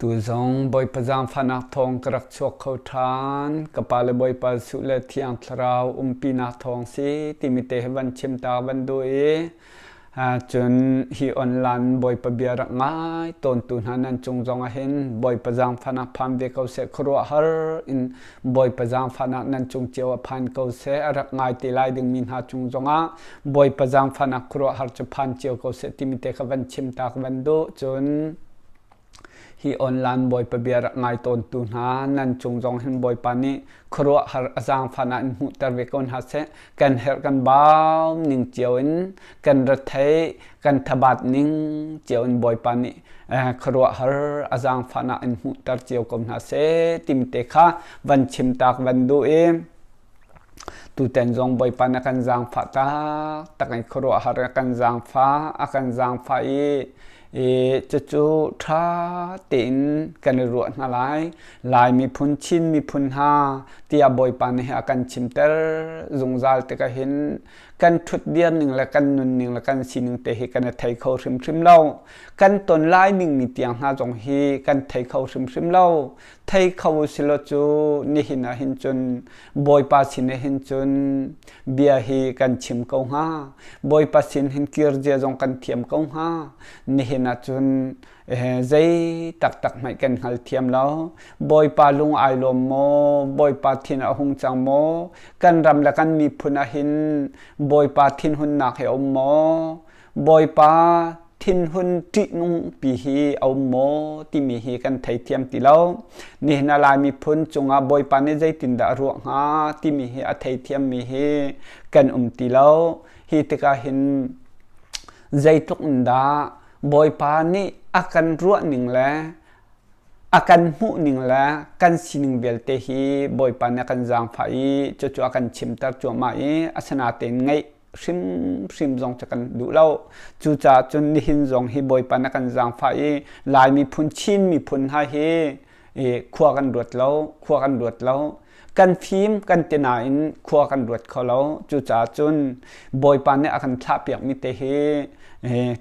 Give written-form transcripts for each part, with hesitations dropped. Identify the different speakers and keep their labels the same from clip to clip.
Speaker 1: Tu zong Bawipa zaangfahnak thawng ka rak chuak kho ṭhan. Ka pa le Bawipa Jesuh le Thiang Thlarau umpinak thawng si timi te hi van chim ta van duh i cun hi online Bawipa bia rak ngai tawntu hna nan cung zong ah hin Bawipa zaangfahnak phan ve ko seh khuaruahhar in Bawipa zaangfahnak nan cung cio ah phan ko seh a rak ngai te lai dingmi hna cung zongah Bawipa zaangfahnak khuaruahhar cu phan cio ko seh timi te kha van chim ta ka van duh cun Hi online Bawipa bia rak ngai tawntu hna nan cung zong hin Bawipa nih khuaruahhar a zaangfahnak in hmuhter ve ko hna seh. Kan herh kan bau ning cio in kan retheih kan thabat ning cio in Bawipa nih khuaruahhar a zaangfahnak in hmuhter cio ko hna seh timi te kha van chim tak van duh i Tutan zong Bawipa na kan zaangfah taktak i khuaruahhar a kan zaangfah, a kan zaangfah i i cucu ṭha tein kan i ruah hna lai. Lai miphun, Chin miphun hna tiah Bawipa nih a kan chimter zungzal tikah hin kan ṭhutdir ning le kan nunning le kan sining te hi kan i thei kho hrimhrim lo. Kan ton lai ning ni tiang hna zong hi kan thei kho hrimhrim lo. Thei kho usilaw cu nihin ah hin cun Bawipa sin ah hin cun bia hi kan chim ko hnga. Bawipa sin hin kir zia zong kan thiam ko hnga. Nihin ah cun zei taktak hmanh kan hngal thiam lo. Bawipa lung ai lawm maw? Bawipa thin a hung cang maw? Kan ram le kan miphun ah hin Bawipa thinhunnak hi a um maw? Bawipa thinhun ṭihnungpi hi a um maw timi hi kan theithiam ti lo. Nihin a Lai miphun cungah Bawipa nih zeitindah a ruah hnga timi hi a theithiammi hi kan um ti lo. Hi tikah hin zeitluk in dah Bawipa nih a kan ruah ning le a kan hmuh ning le kan sining vialte hi Bawipa nih a kan zaangfah i cucu a kan chimter cuahmah i asinain ngaih hrimhrim zong cu kan duh lo. Cucaah cun nihin zong hi Bawipa na kan zaangfah i Lai miphun Chin miphun hna hi khua kan ruat lo, khua kan ruat lo. Kan fim kan ti nain khua kan ruat kho lo. Cucaah cun Bawipa nih a kan thlahpiakmi te hi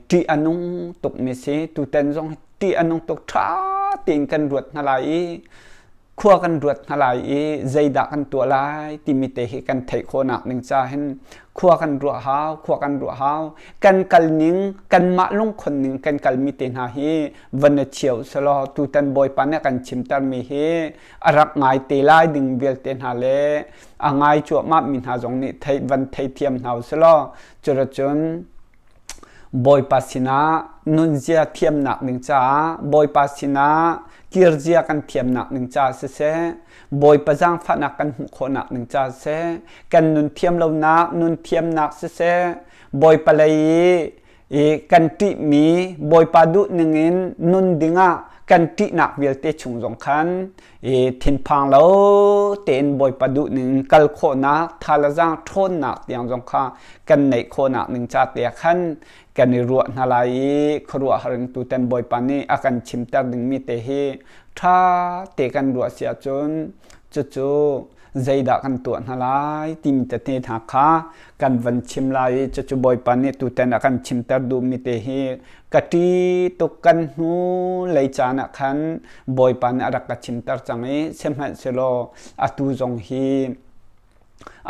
Speaker 1: ṭih a nung tukmi si. Tutan zong hi ṭih a nung tuk ṭha tein kan ruat hna lai i khua kan ruat hna lai i zeidah kan tuah lai timi te hi kan theih khawhnak ding ca hin khua kan ruah hau khua kan ruah hau kan kal ning kanmah lungkhon ning kan kalmi te hna hi van na chio selaw tutan bawipa nih kan chimter mi hi a rak ngai te lai ding vialte hna le a ngai cuahmah mi hna zong nih thei van theithiam hna uselaw curacun Bawipa sinah nunzia thiamnak ding caah Bawipa sinah kirzia kan thiamnak ding caah siseh Bawipa zaangfahnak kan hmuh khawhnak ding caah siseh kan nun thiam lonak nun thiamnak siseh Bawipa lei i kan ṭihmi Bawipa duh ningin nun dingah kan ṭihnak vialte chung zong khan i thinphang lo tein Bawipa duh ning kal khawhnak thalazang ṭhawnnak tiang zong kha kan neih khawhnak ning ca te khan kan i ruah hna lai i khuaruahhar in tutan Bawipa nih a kan chimter dingmi te hi ṭha te kan ruah si ahcun cucu zeidah kan tuah hna lai timi tete hna kha kan van chim lai i cucu Bawipa nih tutan a kan chimter duhmi te hi ka ṭi tuk kan hnu lei caan ah khan Bawipa nih a rak ka chimter cang i sihmanhsehlaw atu zong hi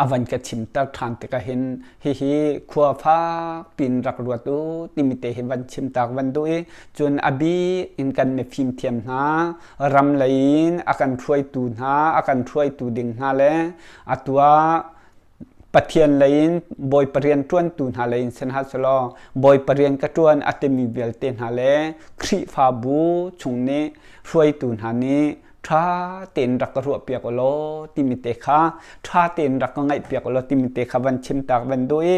Speaker 1: a van ka chimter ṭhan tikah hin hihi khua fak pin rak ruat u timi te hi van chimtak van duh i cun a bik in kan mifim thiam hna ram lei in a kan hruaitu hna a kan hruaitu ding hna le atu ah Pathian lei in Bawipa rian ṭuantu hna lei in sihmanhsehlaw Bawipa rian ka ṭuan a timi vialte hna le Khrihfabu chung nih hruaitu hna nih ṭha tein rak ka ruahpiak u law timi te kha ṭha tein rak ka ngaihpiak u law timi te kha van chimtak van duh i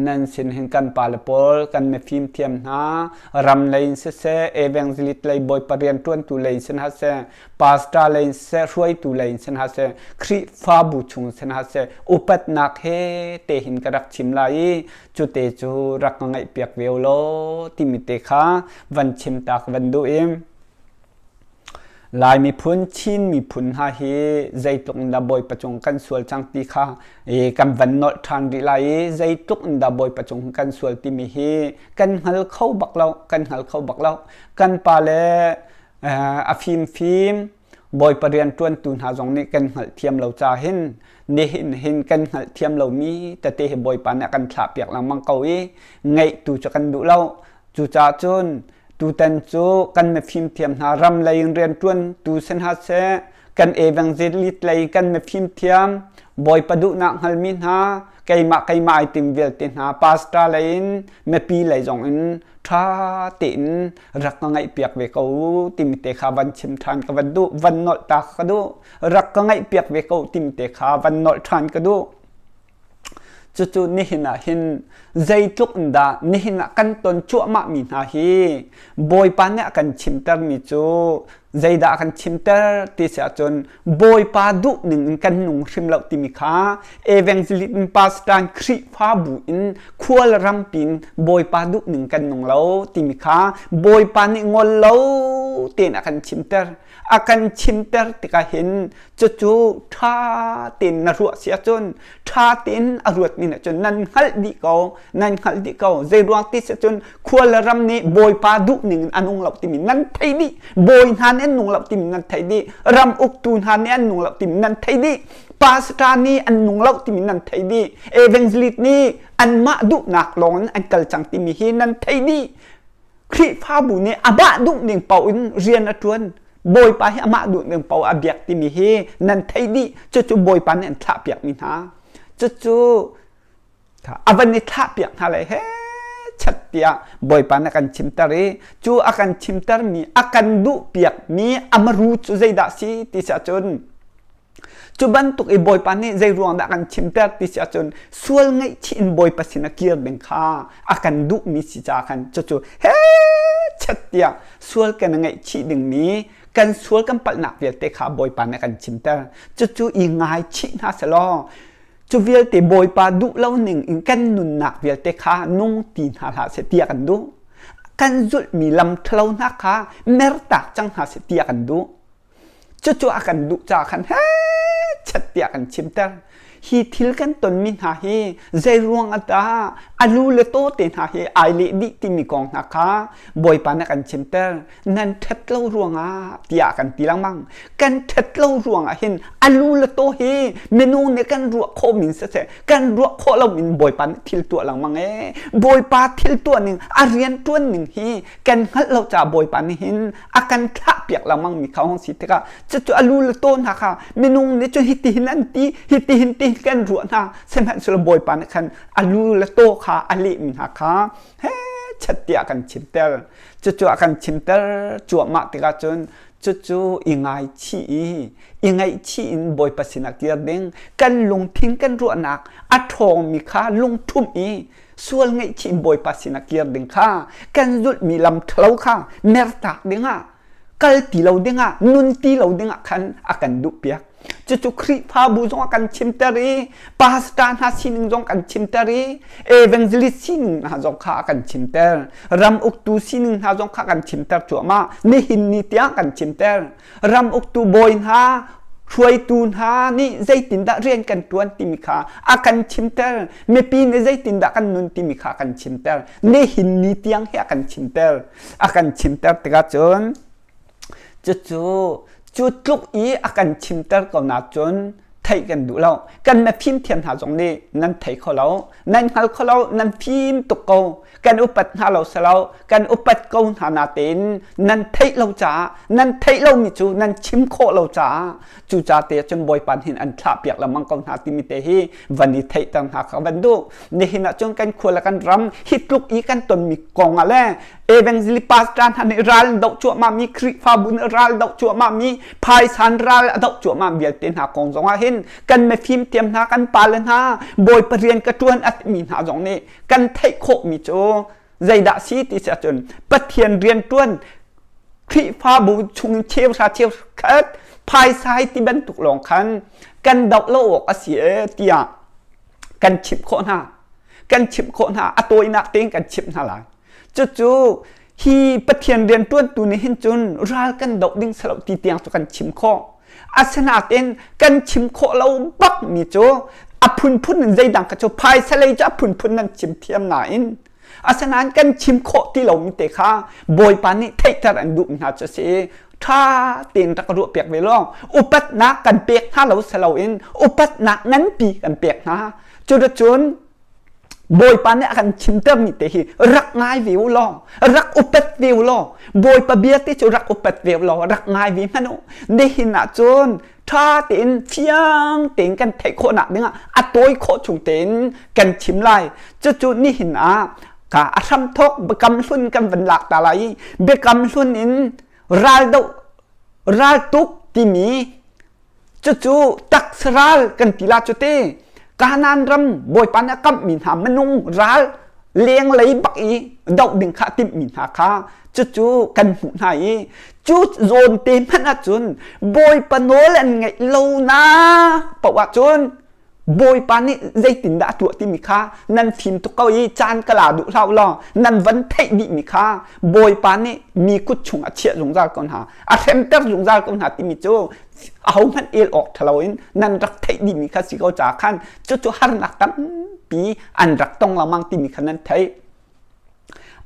Speaker 1: nan sin hin kan pale pawl kan mifim thiam hna ram lei in siseh evangelist lei Bawipa rian ṭuantu lei in sihmanhseh pastor lei in siseh hruaitu lei in sihmanhseh Khrihfabu chung sihmanhseh upatnak he te hin ka rak chim lai i cu te cu rak ka ngaihpiak ve u law timi te kha van chimtak van duh i Lai miphun, Chin miphun hna hi zeitluk in dah Bawipa cung kan sual cang ti kha kan van nolh ṭhan rih lai i zeitluk in dah Bawipa cung kan sual timi hi kan hngal kho bak lo, kan hngal kho bak lo. Kan pale A fimfim Bawipa rianṭuantu hna zong nih kan hngalhthiam lo ca hin nihin hin kan hngalhthiam lomi tete hi Bawipa nih a kan thlahpiak lengmang ko i ngeih tu cu kan duh lo. Cucaah cun tutan cu kan mifimthiam hna ram lei in rianṭuantu si hna seh, kan evangelist lei kan mifimthiam Bawipa duhnak hngalmi hna keimah keimah ai tim vialte hna pastor lei in mipi lei zong in ṭha tein rak ka ngaihpiak ve ko timi te kha van chim ṭhan ka van duh van nolh ta ka duh rak ka ngaihpiak ve ko timi te kha van nolh ṭhan ka duh cucu nihin ah hin zeitluk in dah nihin ah kan ton cuahmah mi hna hi Bawipa nih a kan chimter mi cu zeidah a kan chimter ti si ahcun Bawipa duh ning in kan nung hrim lo timi kha evangelist pastor Khrihfabu in khual rampi in Bawipa duh ning kan nung lo timi kha Bawipa nih ngol lo tein a kan chimter a kan chimter tikah hin cucu ṭha tein na ruah si ahcun ṭha tein a ruatmi nih cun nan hngalh dih ko nan hngalh dih ko zei ruang ti si cun khua le ram nih bawipa duh ning in a nung lo timi nan thei dih bawi hna nih an nung lo timi nan thei dih ram uktu hna nih an nung lo timi nan thei dih pastor nih an nung lo timi nan thei dih evangelist nih anmah duhnak lawng in an kal cang timi hi nan thei dih Khrihfabu nih amah duh ning paoh in rian a ṭuan. Bawipa hi amah duh ning paoh a biak timi hi nan theih dih. Cucu Bawipa nih an thlahpiakmi hna. Cucu a van i thlahpiak hna lai he chat tiah Bawipa nih a kan chimter i cu a kan chimtermi a kan duhpiakmi a maru cu zeidah si ti si ahcun Cu bantuk i Bawipa nih zei ruang dah kan chimter ti si ahcun sual ngaihchih in Bawipa sin a kir ding kha a kan duhmi si caah khan cucu he chet tiah sual kan ngaihchih dingmi kan sual kan palhnak vialte kha Bawipa nih a kan chimter. Cucu i ngaichih hna selaw cu vialte Bawipa duh lo ning in kan nunnak vialte kha nung ti hna hlah seh tiah kan duh. Kan zulhmi lam ṭhalo hna kha mertak cang hna seh tiah kan duh. Cucu a kan duh caah khan chet tiah kan chimter. Hi thil kan tonmi hna hi zei ruang ah dah a lu le taw te hna hi ai leh dih timi kong hna kha Bawipa nih a kan chimter. Nan ṭhat lo ruangah tiah kan ti lengmang. Kan ṭhat lo ruangah hin a lu le taw hi minung nih kan ruah khawh min siseh kan ruah khawh lo min Bawipa nih thil tuah lengmang ee. Bawipa thil tuah ning a rian ṭuan ning hi kan hngalh lo caah Bawipa nih hin a kan thlahpiak lengmang mi kha hung si tikah cucu a lu le taw hna kha minung nih cun hiti hin an ti hiti hin ti kan ruah hna sihmanhsehlaw Bawipa nih khan a lu le taw kha a lehmi hna kha he chat tiah kan chimter cucu a kan chimter cuahmah tikah cun cucu i ngaichih i i ngaihchih in Bawipa sinah kir ding kan lungthin kan ruahnak a ṭhawngmi kha lungṭhumh i sual ngaihchih Bawipa sinah kir ding kha kan zulhmi lam ṭhalo kha mertak dingah kal ti lo dingah nun ti lo dingah khan a kan duhpiak cucu Khrihfabu zong a kan chimter i pastor hna sining zong kan chimter i evangelist sining hna zong kha a kan chimter ram uktu sining hna zong kha kan chimter cuahmah nihin ni tiang kan chimter ram uktu bawi hna hruaitu hna nih zeitindah rian kan ṭuan timi kha a kan chimter mipi nih zeitindah kan nun timi kha a kan chimter nihin ni tiang hi a kan chimter a kan chimter tikah cun cucu cu tluk i a kan chimter ko na cun theih kan duh lo kan na fimthiam hna zong nih nan thei kho lo nan hngal kho lo nan fim tuk ko kan upat hna lo selo kan upat ko hna natein nan theih lo caah nan theih lomi cu nan chim khawh lo caah cu ca te cun bawipa hin an thlah piak lengmang ko hna timi te hi van i theihter hna kha van duh nihin ah cun kan khua le kan ram hi tluk i kan tonmi kong ah le evangelist pastor hna nih ral doh cuahmah mi Khrihfabu nih ral doh cuahmah mi phaisan ral a doh cuahmah vialte hna kong zong ah hin kan mifim thiam hna kan pale hna bawipa rian ka ṭuan a timi hna zong nih kan theih khawhmi cu zeidah si ti si ahcun Pathian rianṭuan Khrihfabu chung cheuhra cheukhat phaisa hi ti bantuk lawng khan kan doh lo awk a si e tiah kan chimh khawh hna kan chimh khawh hna a tawinak tein kan chimh hna lai cucu hi Pathian rianṭuantu nih hin cun ral kan doh ding salo ti tiang cu kan chim khawh Asinain kan chim khawh lo bakmi cu a phunphun in zeidang kha cu phaisa lei cu a phunphun nan chim thiam nain asinain kan chim khawh ti lomi te kha Bawipa nih theihter an duhmi hna cu a si. ṭha tein rak ruah piak ve law upatnak kan pek hna lo si loin upatnak nganpi kan pek hna. Cuticun Bawipa nih a kan chimtermi te hi rak ngai ve u law, rak upat ve u law, Bawipa bia te cu rak upat ve u law, rak ngai ve hmanh u. Nihin ah cun ṭha tein fiang tein kan theih khawhnak dingah a tawi khawh chung tein kan chim lai. Cucu nihin ah ka a hramthawk biakam hlun kan van lak ta lai i biakam hlun in raldoh raltuk timi Cucu taksa ral kan ti la cu te. Kanaan ram Bawipa nih a kamhmi hna minung ral lenglei bak i doh ding kha a timhmi hna kha cucu kan hmuh hna i cu zawn te hmanh ahcun Bawipa nawl an ngaih lo nak paoh ahcun Bawipa nih zeitindah a tuah timi kha nan fim tuk ko i caan ka la duh hlah u law nan van theih dihmi kha Bawipa nih mi kut chung a chiah zungzal ko hna a hremter zungzal ko hna timi cu ahohmanh el awk ṭhalo in nan rak theih dihmi kha si ko caah khan cucu harnak tampi an rak tong lengmang timi kha nan theih.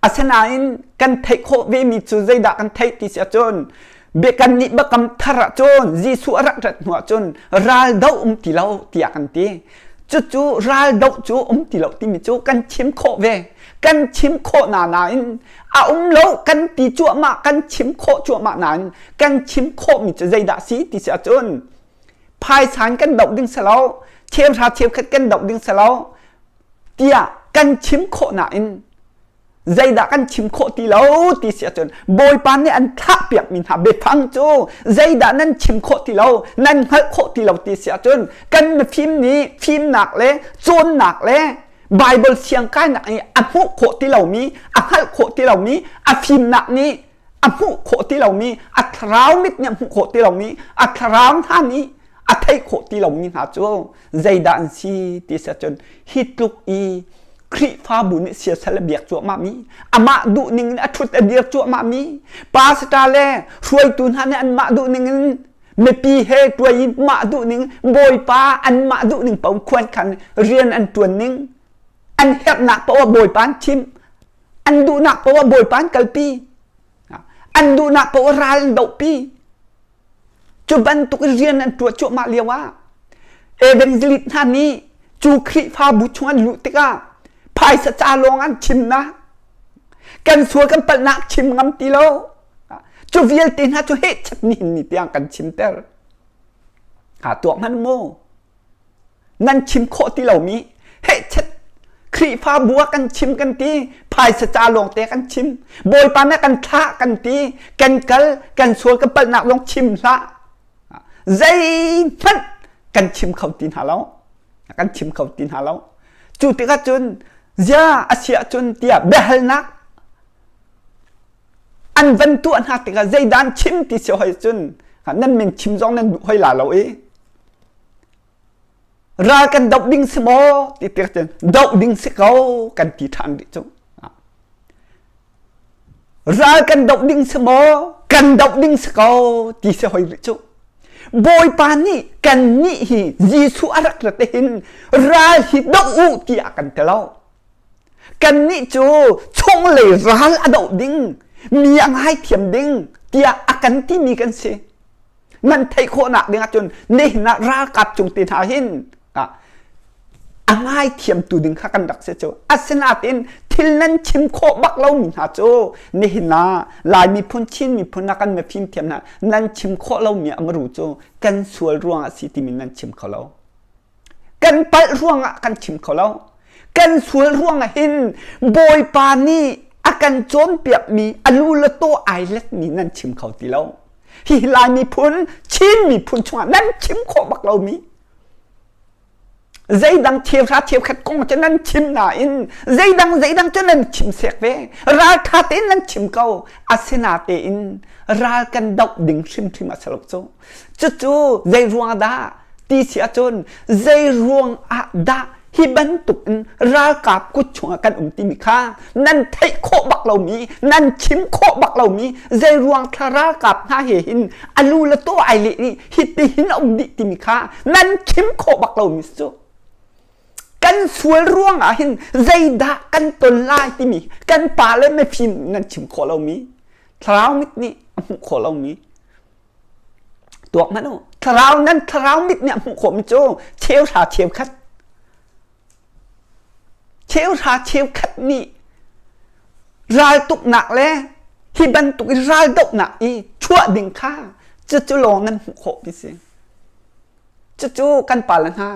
Speaker 1: Asinain kan theih khawh vemi cu zeidah kan theih ti si ahcun biakan nih biakam thar ahcun Jesuh a rak rat hnu ahcun ral doh um ti lo tiah kan ti. Cucu ral doh cu um ti lo timi cu kan chim khawh ve. Kan chim khawh na nain a um lo kan ti cuahmah kan chim khawh cuahmah nain kan chim khawhmi cu zeidah si ti si ahcun phaisa in kan doh ding si lo cheuhra cheukhat kan doh ding si lo tiah kan chim khawh nain zeidah kan chim khawh ti lo ti si ahcun Bawipa nih an thlahpiakmi hna biafang cu zeidah nan chim khawh ti lo nan hngalh khawh ti lo ti si ahcun kan mifim nih fimnak le cawnnak le Bible siangkainak nih a hmuh khawh ti lomi a hngalh khawh ti lomi a fimnak nih a hmuh khawh ti lomi a thlarau mit nih a hmuh khawh ti lomi a thlarau hna nih a theih khawh ti lomi hna cu zeidah an si ti si ahcun hi tluk i Khrihfabu nih siasal a biak cuahmah mi amah duh ning in a ṭhut a dir cuahmah mi pastor le hruaitu hna nih anmah duh ning in mipi he ṭuai in mah duh ning bawipa anmah duh ning paoh khuan khan rian an ṭuan ning an herhnak paoh ah bawipa an thim an duhnak paoh ah bawipa an kalpi an duhnak paoh ah ral an dohpi Cu bantuk rian an ṭuan cuahmah lio ah evangelist hna nih cu Khrihfabu chung an luh tikah phaisa ca lawng an chimnak kan sual kan palhnak chim ngam ti lo. Cu vialte hna cu hehchat nihin ni tiang kan chimter. Ha tuak hmanh mu. Nan chim khawh ti lomi hehchet Khrihfabu ah kan chim kan ti phaisa ca lawng te kan chim Bawipa nih kan thlah kan ti kan kal kan sual kan palhnak lawng chim hlah zeihmanh kan chim kho ti hna lo kan chim kho ti hna lo cu tikah cun zia a si ahcun tiah biahalnak an van tuah hna tikah zeidan chim ti si hoi cun nan min chim zong nan duh hoi la lo i Ral kan doh ding si maw ti tik cun doh ding si ko kan ti ṭhan rih cu. Ral kan doh ding si maw kan doh ding si ko ti si hoi rih cu. Bawipa nih kan nih hi Jesuh a rak rat hin ral hi doh u tiah kan ti lo. Kannih cu chunglei ral a doh ding, mi a ngaithiam ding tiah a kan timi kan si. Nan theih khawhnak ding ahcun nihin ah ralkap cung te hna hin a ngaithiamtu ding kha kan rak si cu. Asinain thil nan chim khawh bak lomi hna cu nihin ah Lai miphun, Chin miphun ah kan mifim thiam hna nan chim khawh lomi amaru cu kan sual ruangah si timi nan chim kho lo. Kan palh ruangah kan chim kho lo. Kan sual ruangah hin Bawipa nih a kan cawnpiakmi a lu le taw ai letmi nan chim kho ti lo. Hihi Lai miphun, Chin miphun chungah nan chim khawh bak lomi zeidang cheuhra cheukhat kong cu nan chim nain zeidang zeidang cu nan chim sek ve raltha tein nan chim ko asinatein ral kan doh ding hrimhrim a si lo cu Cucu zei ruang dah ti si ahcun zei ruang ah dah hi bantuk in ralkap kut chungah kan um timi kha nan theih khawh bak lomi nan chim khawh bak lomi zei ruang thla ralkap hna he hin a lu le taw ai leh i hi ti hin a um dih timi kha nan chim khawh bak lomi cu kan sual ruang ah hin zeidah kan ton lai timi kan pa le mifim nan chim khawh lomi thlarau mit nih a hmuh khawh lomi. Tuak hmanh u. Thlarau nan thlarau mit nih a hmuh khawhmi cu cheuhra cheukhat. Cheuhra cheukhat nih raltuknak le hi bantuk i raldohnak i chuah ding kha cucu lawng nan hmuh khawh ti si. Cucu kan pale hna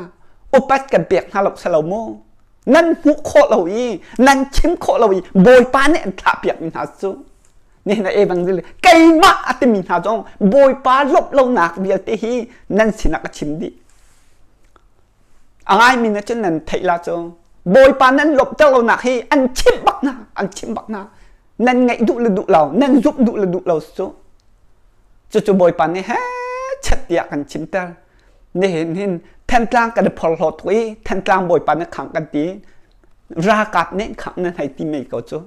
Speaker 1: upat kan pek hna lo si lo mu. Nan hmuh khawh lo i nan chim khawh lo i Bawipa nih an thlah piakmi hna cu nihin ah evangel keimah a timi hna zong Bawipa lawmh lonak vialte hi nan sinah ka chim dih. A ngaimi na cun nan theih la cu Bawipa nan lawmhter lonak hi an chimh bak hna an chimh bak hna nan ngaih duh le duh lo nan zumh duh le duh lo cu cucu Bawipa nih he chet tiah kan chimter nihin hin Thantlang kan i phorhlawt tuk i Thantlang Bawipa nih khangh kan ti ralkap nih khangh nan hei ti mei ko cu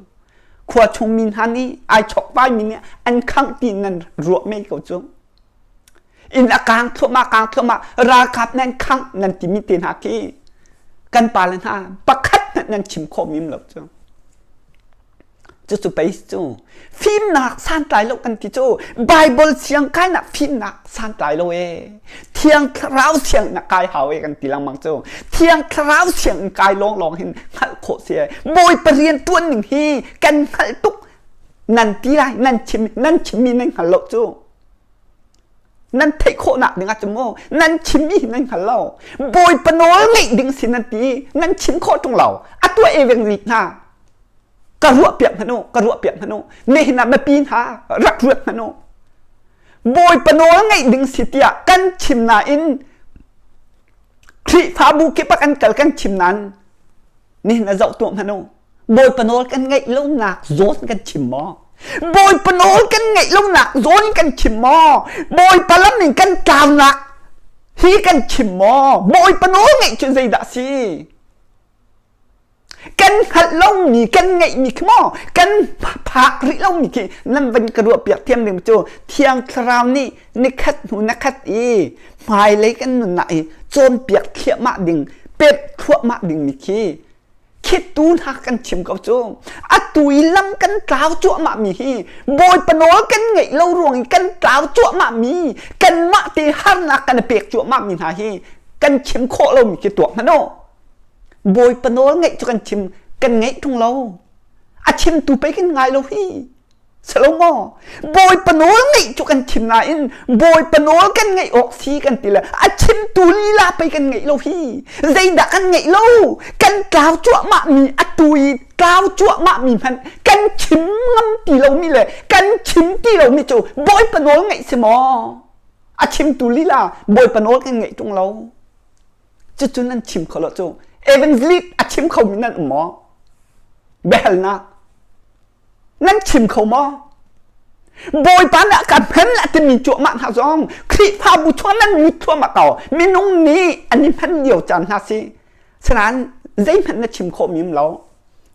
Speaker 1: khua chung mi hna nih ai chokvai mi nih an khangh ti nan ruah mei ko cu inn a kang thluahmah kang thluahmah ralkap nan khangh nan timi te hna khi kan pale hna pakhat hmanh nan chim khawh mim lo cu cucu pei cu fimnak santlai lo kan ti cu Bible siang kainak fimnak santlai lo e thiang thlarau siang na kai hau e kan ti lengmang cu thiang thlarau siang kai lawng lawng hin hngalh khawh si e Bawipa rian tuan ning hi kan hngalh tuk nan ti lai nan chim nan chimmi nan hngal lo cu nan theih khawhnak ding ah cu mu nan chimmi hi nan hngal lo Bawipa nawl ngeih ding si nan ti nan chim khawh ṭung lo a tuah e veng rit hna ka ruah piak hmanh u ka ruah piak hmanh u nihin ah mipi hna rak ruat hmanh u Bawipa nawl ngeih ding si tiah kan chim nain Khrihfabu kip ah kan kal kan chim nain nihin ah zoh tuah hmanh u Bawipa nawl kan ngeih lonak zawn kan chim maw? Bawipa nawl kan ngeih lonak zawn kan chim maw? Bawipa lam in kan tlaunak hi kan chim maw? Bawipa nawl ngeih cu zeidah si? Kan hngalh lomi kan ngeihmi khi maw kan phak rih lomi khi nan van ka ruah piak thiam ding cu Thiang Thlarau nih nikhat hnu nikhat i hmailei kan nunnak i cawnpiak thliahmah ding pemh thluahmah dingmi khi Khittu hna kan chim ko cu. Atu i lam kan tlau cuahmah mi hi Bawipa nawl kan ngeih lo ruang i kan tlau cuahmah mi kanmah te harnak kan i pek cuahmah mi hna hi kan chim khawh lomi khi tuak hmanh u. Bawipa nawl ngeih cu kan chim kan ngeih ṭung lo. A chimtu pei kan ngai lo hi. Salomo Bawipa nawl ngeih cu kan chim nain Bawipa nawl kan ngeih awk si kan ti le a chimtu lila pei kan ngeih lo hi zeidah kan ngeih lo kan tlau cuahmah mi atu i tlau cuahmah mi hmanh kan chim ngam ti lomi le kan chim ti lomi cu Bawipa nawl ngeih si maw a chimtu lila Bawipa nawl kan ngeih ṭung lo cucu nan chim kho lo cu evangelist a chim khomi nan um maw biahalnak Nan chim kho maw? Bawipa nih a ka hman a timi cuahmah hna zong Khrihfabu chung nan lut thluahmah ko. Minung nih an i hman lio caan hna si. Sinain zeihmanh na chim khawh mi um lo.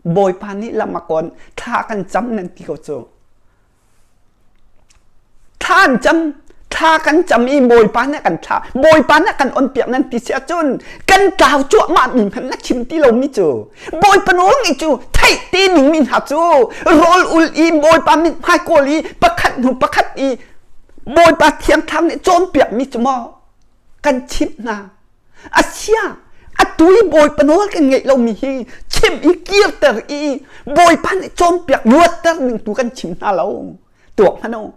Speaker 1: Bawipa nih lam a kawn thla kan cam nan ti ko cu. Thla an cam thla kan cam i Bawipa nih kan thla Bawipa nih kan on piak nan ti si ahcun kan tlau cuahmah mi hmanh na chim ti lomi cu Bawipa nawl ngeih cu theih te ning mi hna cu rawl ul i Bawipa mithmai kawl i pakhat hnu pakhat i Bawipa thiang thlarau nih cawnpiak mi cu maw kan chimh hna asia atu i Bawipa nawl kan ngeih lomi hi chim i kirter i Bawipa nih cawnpiak ruatter ning tu kan chim hna lo tuak hmanh u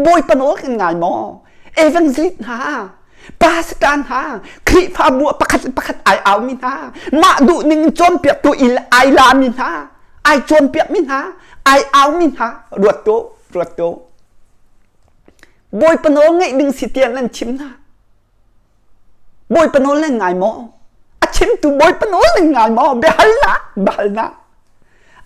Speaker 1: Bawipa nawl kan ngai maw evangelist hna pastor hna Khrihfabu ah pakhat le pakhat ai aumi hna mah duh ning in cawnpiaktu il ai lami hna ai cawnpiakmi hna ai aumi hna ruat tu ruat tu Bawipa nawl ngeih ding si tiah nan chim hna Bawipa nawl nan ngai maw a chimtu Bawipa nawl nan ngai maw biahalnak biahalnak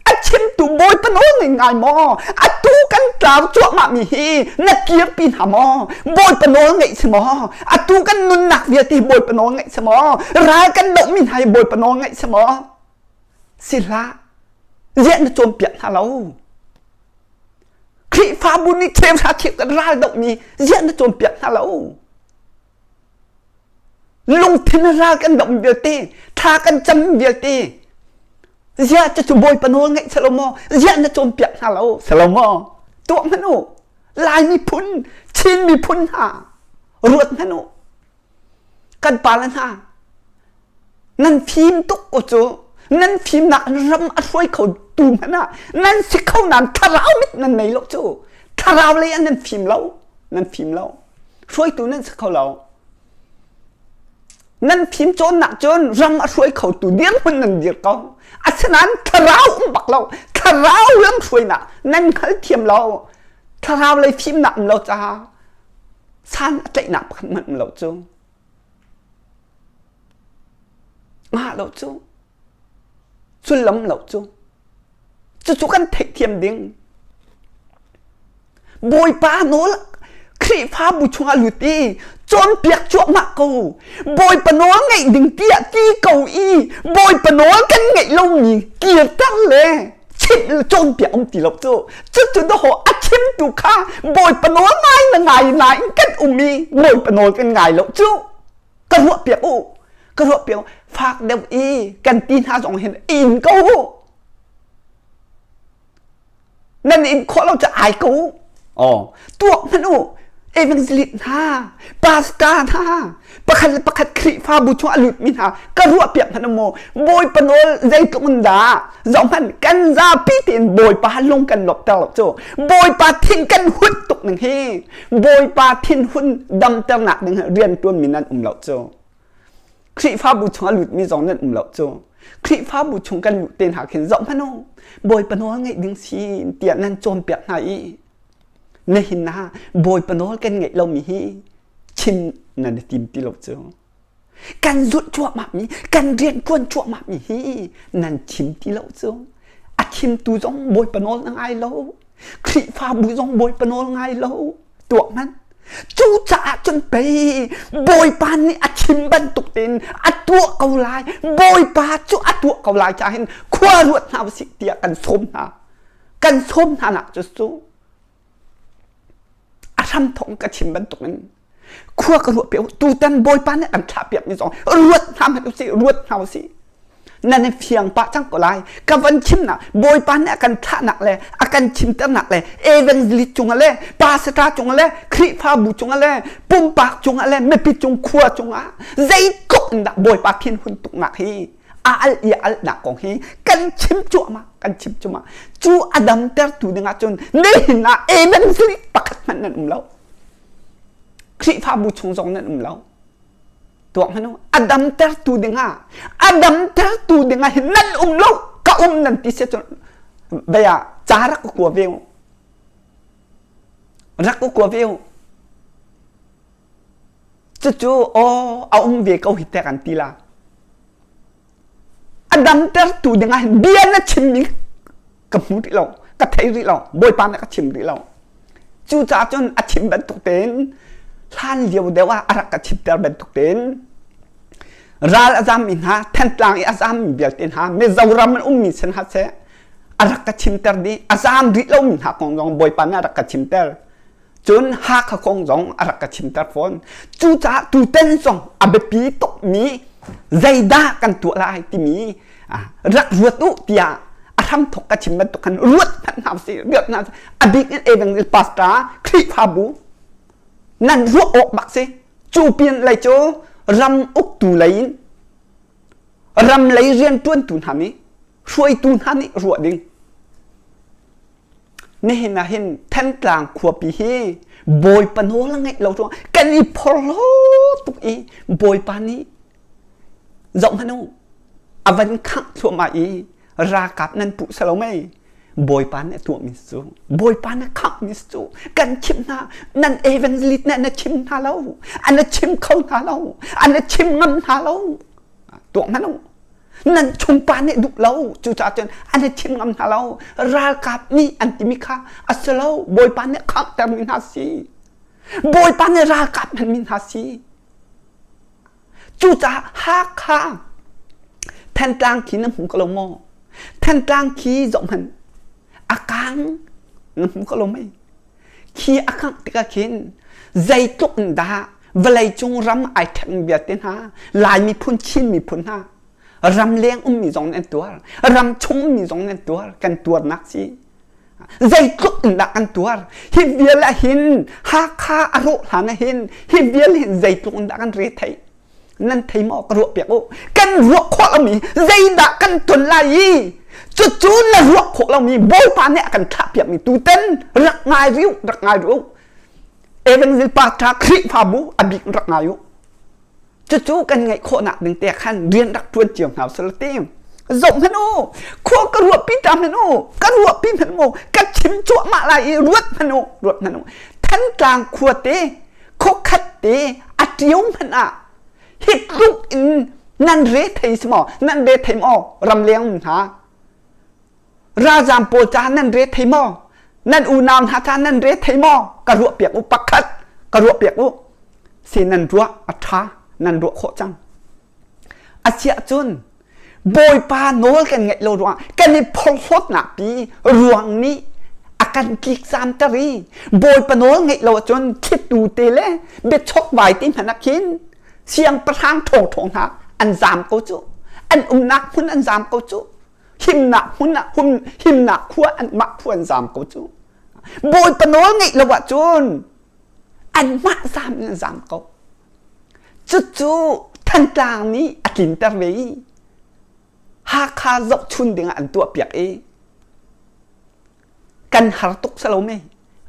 Speaker 1: A chimtu Bawipa nawl nan ngai maw? Atu kan tlau cuahmah mi hi na kirpi hna maw? Bawipa nawl ngaih si maw? Atu kan nunnak vialte hi Bawipa nawl ngaih si maw? Ral kan dohmi hna hi Bawipa nawl ngaih si maw? Si hlah. Ziah na cawnpiak hna lo? Khrihfabu nih cheuhra cheu kan ral dohmi ziah na cawnpiak hna lo? Lungthin ral kan doh vialte, thla kan cam vialte, ziah cucu Bawipa nawl ngaih selo maw? Ziah na cawnpiak hna lo selo maw? Tuah hmanh u. Lai miphun, Chin miphun hna, Ruat hmanh u. Kan pale hna, nan fim tuk ko cu. Nan fimnak ram a hruai kho tu hmanh ah nan si kho nain thlarau mit nan nei lo cu. Thlarau lei ah nan fim lo. Nan fim lo. Hruaitu nan si kho lo. Nan fim cawnnak cun ram a hruai khotu dirhmun nan dir ko. Asinain thlarau um bak lo. Thlarau lam hruainak nan hngal thiam lo. Thlarau lei fimnak um lo caah san a tlaihnak pakhat hmanh um lo cu. Ngah lo cu. Sullam lo cu. Cucu kan theihthiam ding. Bawipa nawl Khrihfabu chungah lut i cawnpiak cuahmah ko. Bawipa nawl ngeih ding tiah ti ko i Bawipa nawl kan ngeih lomi kirter le chimh cawnpiak um ti lo cu. Cucu dawh a chimtu kha Bawipa nawl ngai na ngai nain kan um i Bawipa nawl kan ngai lo cu. Ka ruahpiak u. Ka ruahpiak u. Fak deuh i kan ti hna zong hin in ko u. Nan in khawh lo cu ai ko u. Oh, tuak hmanh u. Evangelist hna, pastor hna, pakhat le pakhat Khrihfabu chung a lutmi hna ka ruahpiak hmanh u mu. Bawipa nawl zeitluk in dah zoh hmanh kan zapi tein Bawipa lung kan lawmhter lo cu. Bawipa thin kan hun tuk ning hi. Bawipa thinhun damternak ding rian ṭuanmi nan um lo cu. Khrihfabu chung a lutmi zong nan um lo cu. Khrihfabu chung kan luh te hna khin zoh hmanh u. Bawipa nawl ngaih ding si tiah nan cawnpiak hna i nihin ah Bawipa nawl kan ngaih lomi hi chim nan i tim ti lo cu. Kan zulh cuahmahmi, kan rian ṭuan cuahmahmi hi nan chim ti lo cu. A chimtu zong Bawipa nawl na ngai lo. Khrihfabu zong Bawipa nawl ngai lo. Tuah hmanh. Cucaah cun pei Bawipa nih a chim bantuk tein a tuah ko lai. Bawipa cu a tuah ko lai caah hin khua ruat hna usih tiah kan sawm hna. Kan sawm hna nak cu cu a hramthawk ka chim bantukin khua ka ruah piak tutan Bawipa nih kan thlah piakmi zong ruat hna hmanh usih ruat hna usih nan i fiang pah cang ko lai ka van chimnak bawipa nih a kan thlahnak le a kan chimternak le evangelist cungah le pastor cungah le khrihfabu cungah le pumpak cungah le mipi cung khua cungah zeitluk in dah bawipa thinhun tuknak hi a al i alnak kong hi kan chim cuahmah kan chim cuahmah cu a damtertu dingah cun nihin ah evangelist pakhat hmanh nan um lo khrihfabu chung zong nan um lo tuak hmanh u a damtertu dingah a damtertu dingah hin nan um lo ka um nan ti si cun bia ca rak ka kua ve u rak ka kua ve u cucu aw a um ve ko hi te kan ti la A damtertu dingah hin bia na chimmi ka hmu rih lo, ka thei rih lo, Bawipa nih ka chim rih lo. Cucaah cun a chim bantuk tein hlan lio deuh ah a rak ka chimter bantuk tein ral a zammi hna, Thantlang i a zammi vialte hna, Mizoram in ummi sin hna seh, a rak ka chimter dih. A zam rih lomi hna kong zong Bawipa nih a rak ka chimter. Cun Hakha kong zong a rak ka chimter fawn. Cucaah tutan zong a biapi tukmi zeidah kan tuah lai timi rak ruat u tiah a hramthok ka chim bantuk khan ruat hmanh hna usih ruat hna a bik in evangel pastor Khrihfabu nan ruah awk bak si cu pin lei cu ram uktu lei in ram lei rianṭuantu hna nih hruaitu hna nih ruah ding Nihin ah hin Thantlang khuapi hi Bawipa nawl a ngeih lo ruang kan i phorhlaw tuk i Bawipa nih zoh hmanh u a van khangh thluahmah i ralkap nan puh salo mei Bawipa nih a tuahmi cu Bawipa nih khanghmi cu kan chimh hna nan evangelist nih na chim hna lo an chim kho hna lo an chim ngam hna lo tuah hmanh u nan chungpa nih duh lo cucaah cun an i chim ngam hna lo ralkap nih an timi kha a si lo bawipa nih khanghtermi hna si bawipa nih ralkap hmanmi hna si cucaah Hakha Thantlang khi na hmu ko lo maw Thantlang khi zoh hmanh a kang na hmu ko lo mei khi a khangh tikah khin zeitluk in dah vawleicung ram ai ṭhen vialte hna Lai miphun Chin miphun hna ram leng ummi zong nih an tuar ram chung ummi zong nih an tuar kan tuarnak si. Zeitluk in dah kan tuar? Hi vial ah hin Hakha a rawh hlan ah hin hi vial hin zeitluk in dah kan re theih? Nan thei maw? Ka ruah piak u. Kan ruah khawh lomi zeidah kan ton lai i cucu na ruah khawh lomi Bawipa nih a kan thlah piakmi tutan rak ngai riu, rak ngai riu. Evangel Pastor Khrihfabu a bik rak ngai u. Cucu kan ngaih khawhnak ding te khan rian rak ṭuan cio hna usih ti. Zoh hmanh u, khua ka ruahpi ta hmanh u, ka ruahpi hmanh u, ka chim cuahmah lai i ruat hmanh u, ruat hmanh u. Thantlang khuate, khuakhat te a ṭio hmanh ah hi tluk in nan re thei si maw? Nan re thei maw? Ramleng um hna. Ralzaam pawl caah nan re thei maw? Nan unau hna caah nan re thei maw? Ka ruah piak u pakhat, ka ruah piak u. Si nan ruah a ṭha, nan ruah khawh cang. Asiah cun Bawipa nawl kan ngaih lo ruangah kan i phorhlawtnak pi ruang nih a kan tlikzamter i Bawipa nawl ngaih lo ahcun thlitu te le biachokvai ti hmanh ah khin siangpahrang ṭhawngṭhawng hna an zaam ko cu. An umnak hmun an zaam ko cu. Himnak hmun ah hum himnak khua anmah khua an zaam ko cu. Bawipa nawl ngeih lo ahcun anmah zaam in an zaam ko. Cucu Thantlang nih a tlinter ve i Hakha zohchun dingah an tuahpiak i kan har tuk si lo mei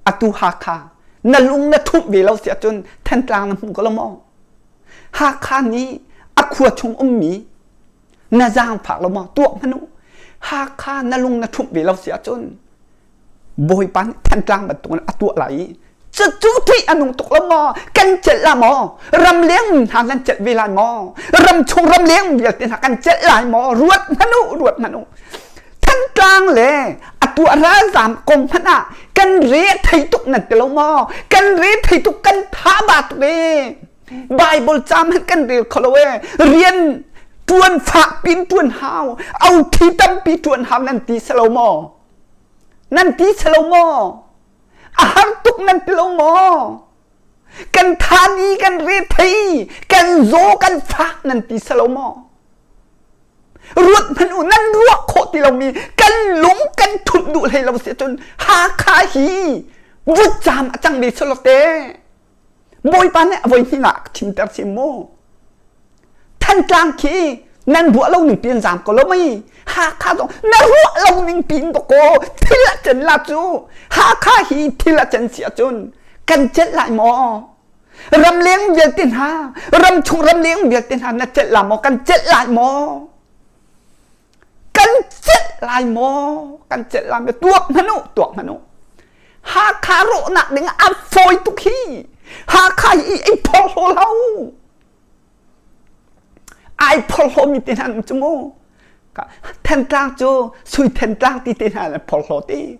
Speaker 1: atu Hakha na lung na thumh ve lo si ahcun Thantlang na hmu ko lo maw? Hakha nih a khua chung ummi na zaangfak lo maw tuah hmanh u Hakha na lung na ṭhumh ve lo si ahcun Bawipa nih Thantlang bantukin a tuah lai i cucu ṭih a nung tuk lo maw kan celh la maw ramleng hna nan celh ve lai maw ramchung ramleng vialte hna kan celh lai maw ruat hmanh u ruat hmanh u Thantlang le a tuah ralzaam kong hmanh ah kan re thei tuk nan ti lo maw kan re thei tuk kan tha ba tuk ee Bible ca hmanh kan rel kho lo ee rian ṭuan fak pin ṭuan hau au thi tampi ṭuan hau nan ti si lo maw nan ti si lo maw a har tuk nan ti lo maw kan thani kan re thei kan zaw kan fak nan ti si lo maw ruat hmanh u nan ruah khawh ti lomi kan lung kan thut duh hlei lo si cun Hakha hi vutcaam a cang ve salote Bawipa nih a voi hnihnak a chimter si mu. Thantlang khi nan ruah lo ning piin zaam ko lo mei. Hakha zong na ruah lo ning piin ko thil a cen la cu. Hakha hi thil a cen si ahcun kan celh lai maw? Ramleng vialte hna, ramchung ramleng vialte hna na celh la maw? Kan celh lai maw? Kan celh lai maw? Kan celh lai maw? Tuak hmanh u, tuak hmanh u. Hakha rawhnak ding a fawi tuk hi. Hakha hi i phorhlaw lo. Ai phorhlaw mi te hna an cu mu. Thantlang cu sui Thantlang ti te hna an phorhlaw ti.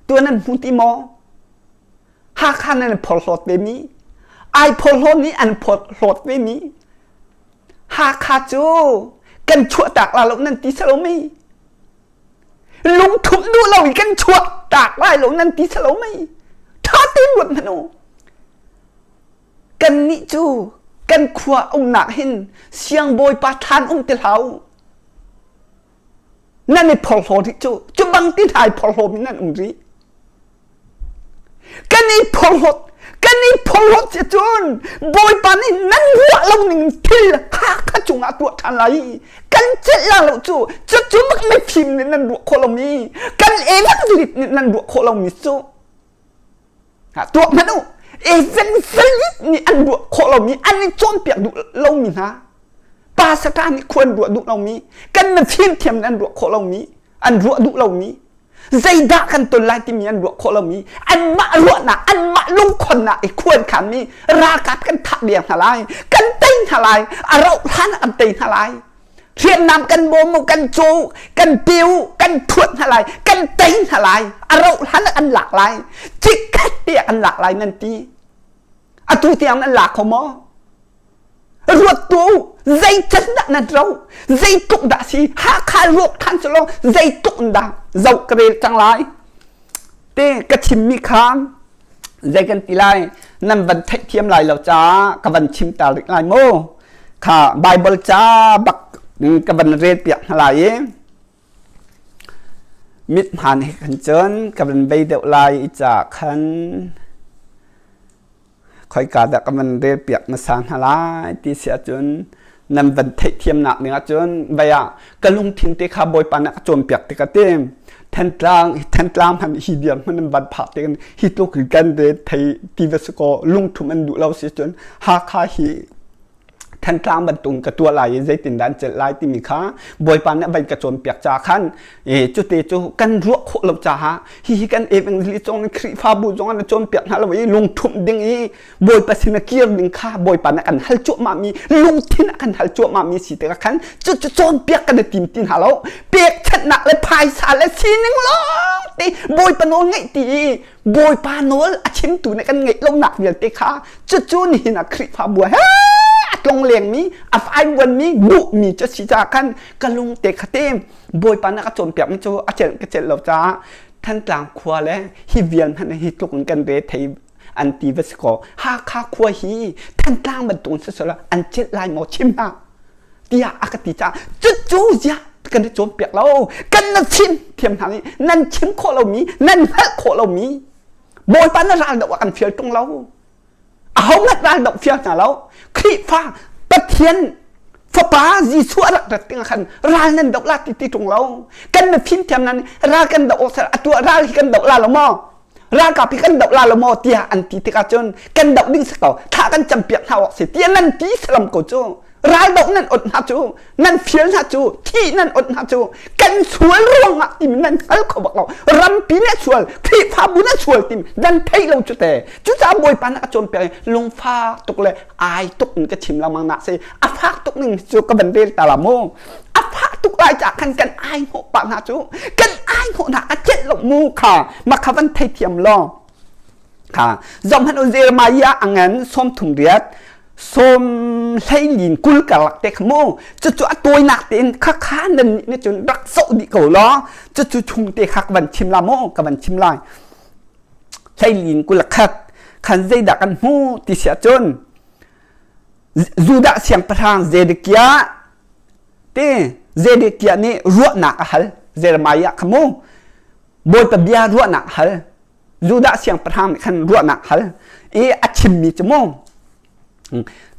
Speaker 1: Tuan an hmu ti maw? Hakha nan phorhlawt ve mi. Ai phorhlaw nih an phorhlawt ve mi. Hakha cu kan chuahtak la lo nan ti salo mi. Lungthumh duh lo i kan chuah tak lai lo nan ti salo mei. Ṭha tein ruat hmanh u. Kannih cu kan khua umnak hin siangbawipa thlan um ti hlah u. Nan i phorhlaw rih cu. Cu bang ti hna i phorhlaw mi nan um rih. Kan i phorhlawt kan i phorhlawt si cun Bawipa nih nan ruah lo ning thil Hakha cungah tuah ṭhan lai kan celh la lo cu cucu bak mifim nih nan ruah khawh lomi kan evangelist nih nan ruah khawh lomi cu tuah hmanh u evangelist nih an ruah khawh lomi an i cawnpiak duh lomi hna pastor nih khua an ruah duh lomi kan mifim thiam nih an ruah khawh lomi an ruah duh lomi zeidah kan ton lai timi an ruah khawh lomi anmah ruahnak anmah lungkhonnak i khuankhanmi ralkap kan thah deng hna lai kan tei hna lai a rauh hlan ah kan tei hna lai hriamnam kan bawm u kan caw u kan pe u kan thuat hna lai kan tei hna lai a rauh hlan ah kan lak lai chikkhat te ah kan lak lai nan ti atu tiang nan la kho maw Ruat tuah u, zei can dah nan ro, zeitluk dah si, Hakha ruak than cu lo, zeitluk in dah zoh ka rel cang lai. Te ka chimmi kha zei kan ti lai, nan van theihthiam lai lo caah ka van chim ta rih lai mu. Kha Bible ca bak ka van rel piak hna lai i. Mithmaan he khan cun ka van bei deuh lai i ca khan khoika dah ka van rel piak hmasa hna lai ti si ahcun nan van theihthiamnak ning ahcun vai ah ka lungthin te kha Bawipa nih a ka cawnpiak tik ah ti Thantlang Thantlang hmanh hi dirhmun nan van phak tik hi tluk kan re thei ti va si kaw lungthum an duh lo si cun Hakha hi Thantlang bantuk ka tuah lai i zeitindah an celh lai timi kha Bawipa nih a van ka cawnpiak ca khan cute cu kan ruah khawh lo caah hihi kan evangelist zong Khrihfabu zong an cawnpiak hna lo i lungthumh ding i Bawipa sin a kir ding kha Bawipa nih a kan hal cuahmah mi lungthin a kan hal cuahmah mi si tikah khan cucu cawnpiak kan i tim ti hna lo pekchanhnak le phaisa le sining lawng te Bawipa nawl ngaih ti i Bawipa nawl a chimtu nih kan ngeih lonak vialte kha cucu nihin ah Khrihfabu he a tlong lengmi a faivuanmi duhmi cu si caah khan ka lung te kha te Bawipa nih a ka cawnpiakmi cu a celh ka celh lo caah Thantlang khua le hi vial hmanh hi tluk in kan re thei an ti va si kaw Hakha khua hi Thantlang bantuk in siseh an celh lai maw chim hlah tiah a ka ti caah cucu ziah kan i cawnpiak lo kan na chim thiam hna nih nan chim khawh lomi nan hngalh khawh lomi Bawipa na ral doh ah kan fial ṭung lo ahohmanh ral doh fial hna lo Khrihfa Pathian fapa Jesuh a rak rat tikah khan ral nan doh la ti ti ṭung lo kan na fimthiam nan ral kan doh awk atu ah ral hi kan doh la lo maw ralkap hi kan doh la lo maw tiah an ti tikah cun kan doh ding si ko thla kan campiak hna awk si tiah nan ti salam ko cu ral doh nan ot hna cu nan fial hna cu thih nan ot hna cu kan sual ruangah timi nan hngal kho bak lo rampi na sual Khrihfabu na sual timi nan theih lo cu te cucaah Bawipa nih a cawnpiak i lungfak tuk le ai tuk in ka chim lengmang nak si a fak tuk ning cu ka van rel ta la mu a fak tuk lai caah khan kan ai hnawh pah hna cu kan ai hnawh hna a celh lo mu kha mah kha van theithiam law kha zohhmanh u Jeremiah a ngan 38 sawm hleilin 20 karlak te kha mu cucu a tawinak tein kha kha nan nih nih cun rak zoh dih ko law cucu chung te kha ka van chim la mu ka van chim lai hleilin 21 khan zeidah kan hmu ti si ahcun Judah siangpahrang Zedekiah te Zedekiah nih ruahnak a hal Jeremiah kha mu Bawipa bia ruahnak a hal Judah siangpahrang nih khan ruahnak hal i a chimmi cu mu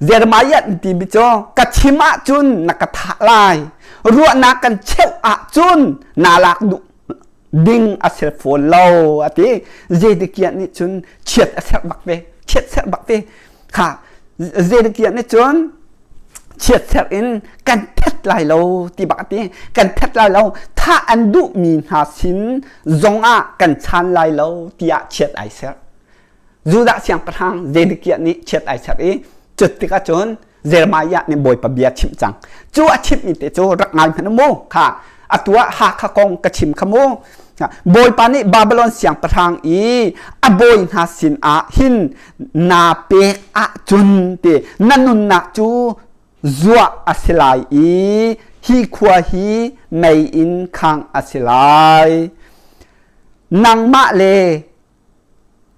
Speaker 1: Jeremiah an timi cu ka chim ahcun na ka thah lai ruahnak kan cheuh ahcun naa lak duh ding a si fawn lo a ti Zedekiah nih cun chiat a serh bak ve chiat serh bak ve kha Zedekiah nih cun chiat serh in kan phet lai lo ti bak a ti kan phet lai lo thah an duhmi hna sin zongah kan chan lai lo tiah chiat ai serh Judah siangpahrang Zedekiah nih chiat ai serh i cut tikah cun Jeremiah nih Bawipa bia chimh cang. Cu a chimhmi te cu rak ngai hmanh mu. Kha atu ah Hakha kong ka chim kha mu. Bawipa nih Babylon siangpahrang i a bawi hna sin ah hin naa pek ahcun ti na nunnak cu zuah a si lai i hi khua hi mei in khangh a si lai. Nangmah le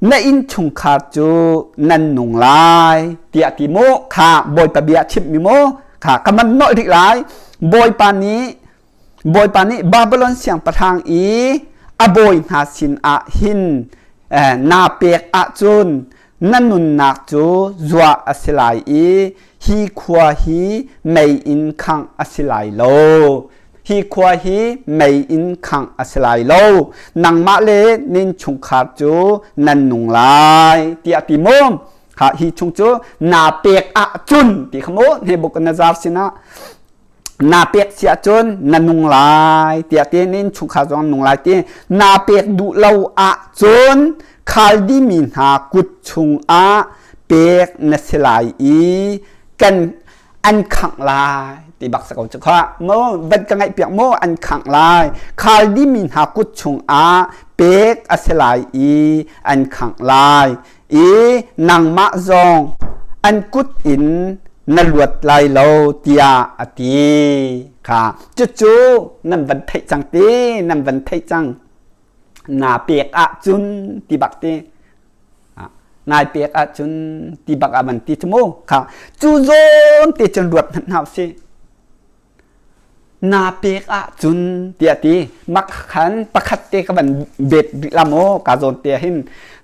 Speaker 1: na innchungkhar cu nan nung lai tiah ti mu kha Bawipa bia chimhmi mu kha ka man nolh rih lai Bawipa nih Bawipa nih Babylon siangpahrang i a bawi hna sin ah hin naa pek ahcun na nunnak cu zuah a si lai i hi khua hi mei in khangh a si lai lo Hi khua hi mei in khangh a si lai lo. Nangmah le nin chungkhar cu nan nung lai, tiah ti mu. Ha hi chung cu naa pek ahcun ti kha mu Nebuchadnezzar sinah naa pek si ahcun na nung lai tiah ti nin chungkhar zong nung lai ti naa pek duh lo ahcun Khaldi mi hna kut chungah pek na si lai i kan an khangh lai ti bak sa ko cu kha mu van ka ngaih piak mu an khangh lai Khaldi mi hna kut chungah pek a si lai i an khangh lai i nangmah zong an kut in na luat lai lo tiah a ti kha cucu nan van theih cang ti nan van theih cang naa pek ahcun ti bak ti nai pek ahcun ti bak ah van ti cu mu kha cu zawn te cun ruat hmanh hna usih. Naa pek ahcun tiah ti mak khan pakhat te ka van bet rih la maw ka zawn te hin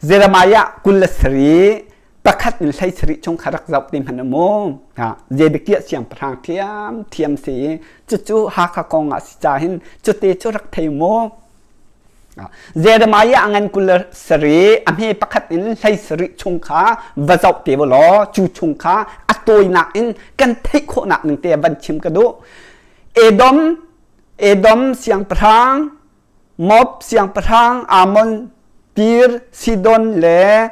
Speaker 1: Jeremiah 27 pakhat in 17 chung kha rak zoh ti hmanh maw ha Zedekiah siangpahrang thiam thiam si i cucu Hakha kong ah si ca hin cute cu rak thei maw Jeremiah a ngan 27 a hme pakhat in 17 chung kha va zoh te law cu chung kha a tawinak in kan theih khawhnak ning te van chim ka duh. Edom Edom siangpahrang Moab siangpahrang Ammon Tir Sidon le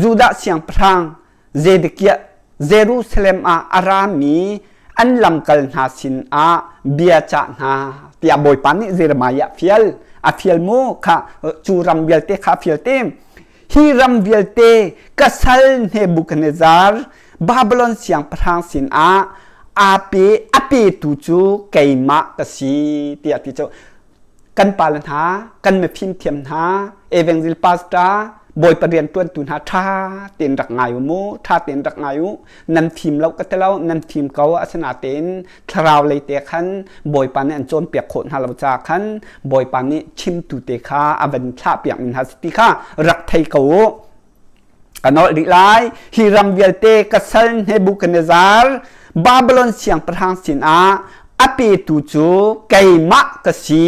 Speaker 1: Judah siangpahrang Zedekiah Jerusalem ah a rami an lamkal hna sinah bia cah hna tiah Bawipa nih Jeremiah fial a fial mu kha cu ram vialte kha a fial te hi ram vialte ka sal Nebuchadnezzar Babylon siangpahrang sinah aa pe a petu cu keimah ka si tiah ti cu kan pale hna kan mifim thiam hna evangel pastor bawipa rian tuantu hna ṭha tein rak ngai u mu ṭha tein rak ngai u nan fim lo ka ti lo nan fim ko asinatein thlarau lei te khan bawipa nih an cawnpiak khawh hna lo ca khan bawipa nih chimtu te kha a van thlah piak mi hna si ti kha rak thei ko u Ka nolh rih lai. Hi ram vialte ka sal Nebuchadnezzar Babylon siangpahrang sinah a petu cu keimah ka si.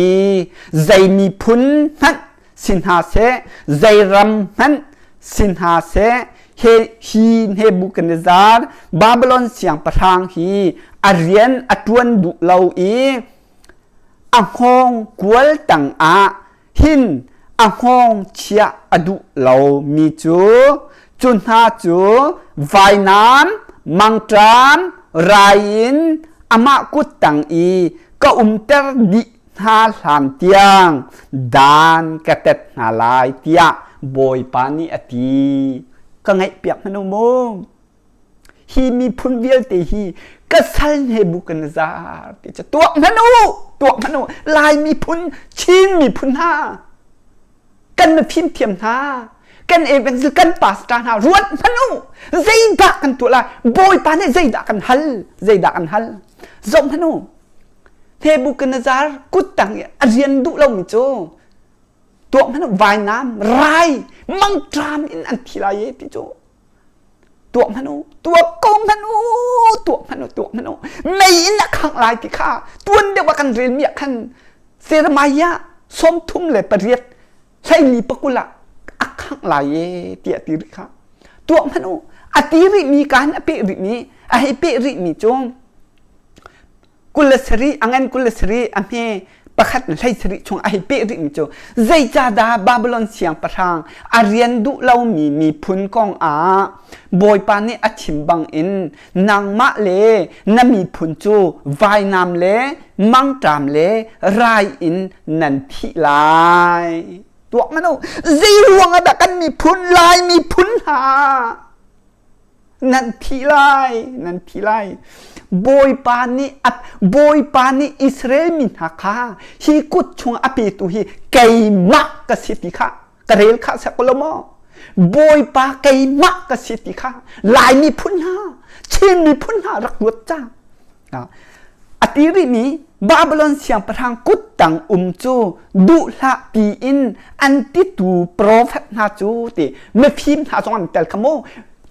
Speaker 1: Zei miphun hmanh si hna seh, zei ram hmanh si hna seh, he hi Nebuchadnezzar Babylon siangpahrang hi a rian a ṭuan duh lo i a hngawng kual tangah hin a hngawng chiah a duh lomi cu cu hna cu vainam mangṭam rai in amah kut tang i ka umter dih hna hlan tiang dan ka tet hna lai tiah Bawipa nih a ti. Ka ngaihpiak hmanh u mu. Hi miphun vialte hi ka sal Nebuchadnezzar ti cu tuak hmanh u tuak hmanh u Lai miphun Chin miphun hna kan mifim thiam hna kan evangel kan pastor hna ruat hmanh u zeidah kan tuah lai Bawipa nih zeidah kan hal zeidah kan hal zoh hmanh u Nebuchadnezzar kut tang i a rian duh lomi cu tuak hmanh u vainam rai mangṭam in an thi lai e ti cu tuah hmanh u tuah ko hmanh u tuah hmanh u tuah hmanh u mei in a khangh lai ti kha tuan deuh ah kan relmi ah khan Jeremiah 38 14 ah a khangh lai e tiah ti rih kha tuah hmanh u a ti rihmi kaan a peh rihmi a hei peh rihmi cu 27 a ngan 27 a hme pakhat 17 chung a hei peh rihmi cu zeicahdah Babylon siangpahrang a rian duh lomi miphun kong ah Bawipa nih a chim bangin nangmah le na miphun cu vainam le mangṭam le rai in nan thih lai. Tuak man u, zei ruang ah dah kan miphun Lai miphun hna Nan thi lai, nan thi lai. Bawipa nih Bawipa nih Israel mi hna kha hi kut chung a petu hi keimah ka si ti kha ka rel kha sek lo maw? Bawipa keimah ka si ti kha Lai miphun hna, Chin miphun hna rak ruat ca. A ti rihmi Babylon siangpahrang kuttang um cu duh hlah tiin an titu profet hna cu ti mifim hna zong an tel kha mu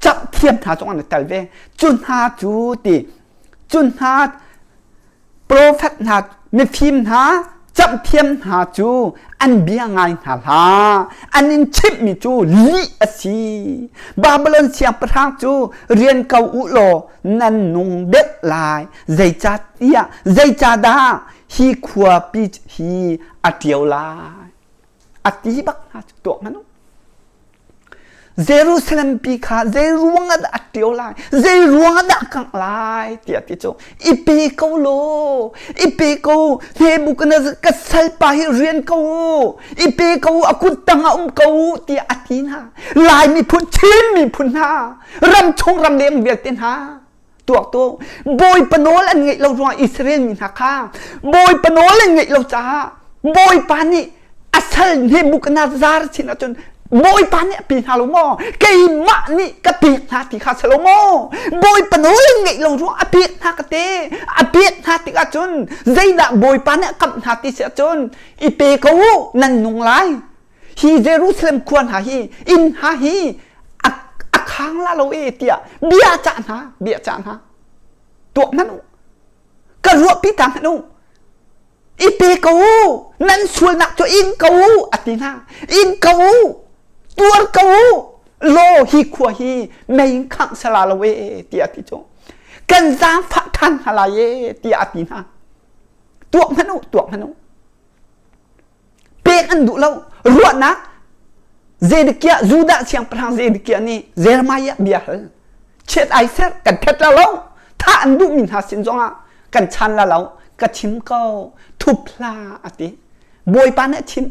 Speaker 1: camhthiam hna zong an tel ve cu hna cu ti cu hna profet hna mifim hna camhthiam hna cu an bia ngai hna hlah an in chimhmi cu lih a si Babylon siangpahrang cu rian ko u law nan nung deuh lai zeicahtiah zeicahdah hi khuapi hi a ṭio lai a ti bak hna cu tuah hmanh u Jerusalem pi kha zei ruang ah dah a ṭio lai zei ruang ah dah kangh lai tiah ti cu i pe ko law i pe ko Nebuchadnezzar ka salpa hi rian ko u i pe ko u a kut tang ah um ko u tiah a ti hna Lai miphun Chin miphun hna ramchung ramleng vialte hna tuaktu bawipa nawl an ngeih lo ruangah Israel mi hna kha bawipa nawl an ngeih lo caah bawipa nih a sal Nebuchadnezzar sin ahcun Bawipa nih a pe hna lo maw? Keimah nih ka pek hna ti kha si lo maw? Bawipa nawl an ngeih lo ruang a pek hna ka te. A pek hna tikah cun zeidah Bawipa nih a kamh hna ti si ahcun i pe ko u, nan nung lai. Hi Jerusalem khua hna hi inn hna hi a, a khang la lo e tiah bia cah hna, bia cah hna. Tuak hmanh u. Ka ruahpi ta hmanh u. I pe ko u nan sualnak cu in ko u a ti hna in ko u tuar ko u law hi khua hi mei in khangh sala lo e tiah a ti cu kan zaangfah ṭhan hna lai e tiah a ti hna tuak hmanh u tuak hmanh u pek an duh lo ruahnak Zedekiah Judah siangpahrang Zedekiah nih Jeremiah bia hal chiat ai ser kan thet la lo thah an duhmi hna sin zongah kan chan la lo ka chim ko thup hlah a ti Bawipa nih a chimh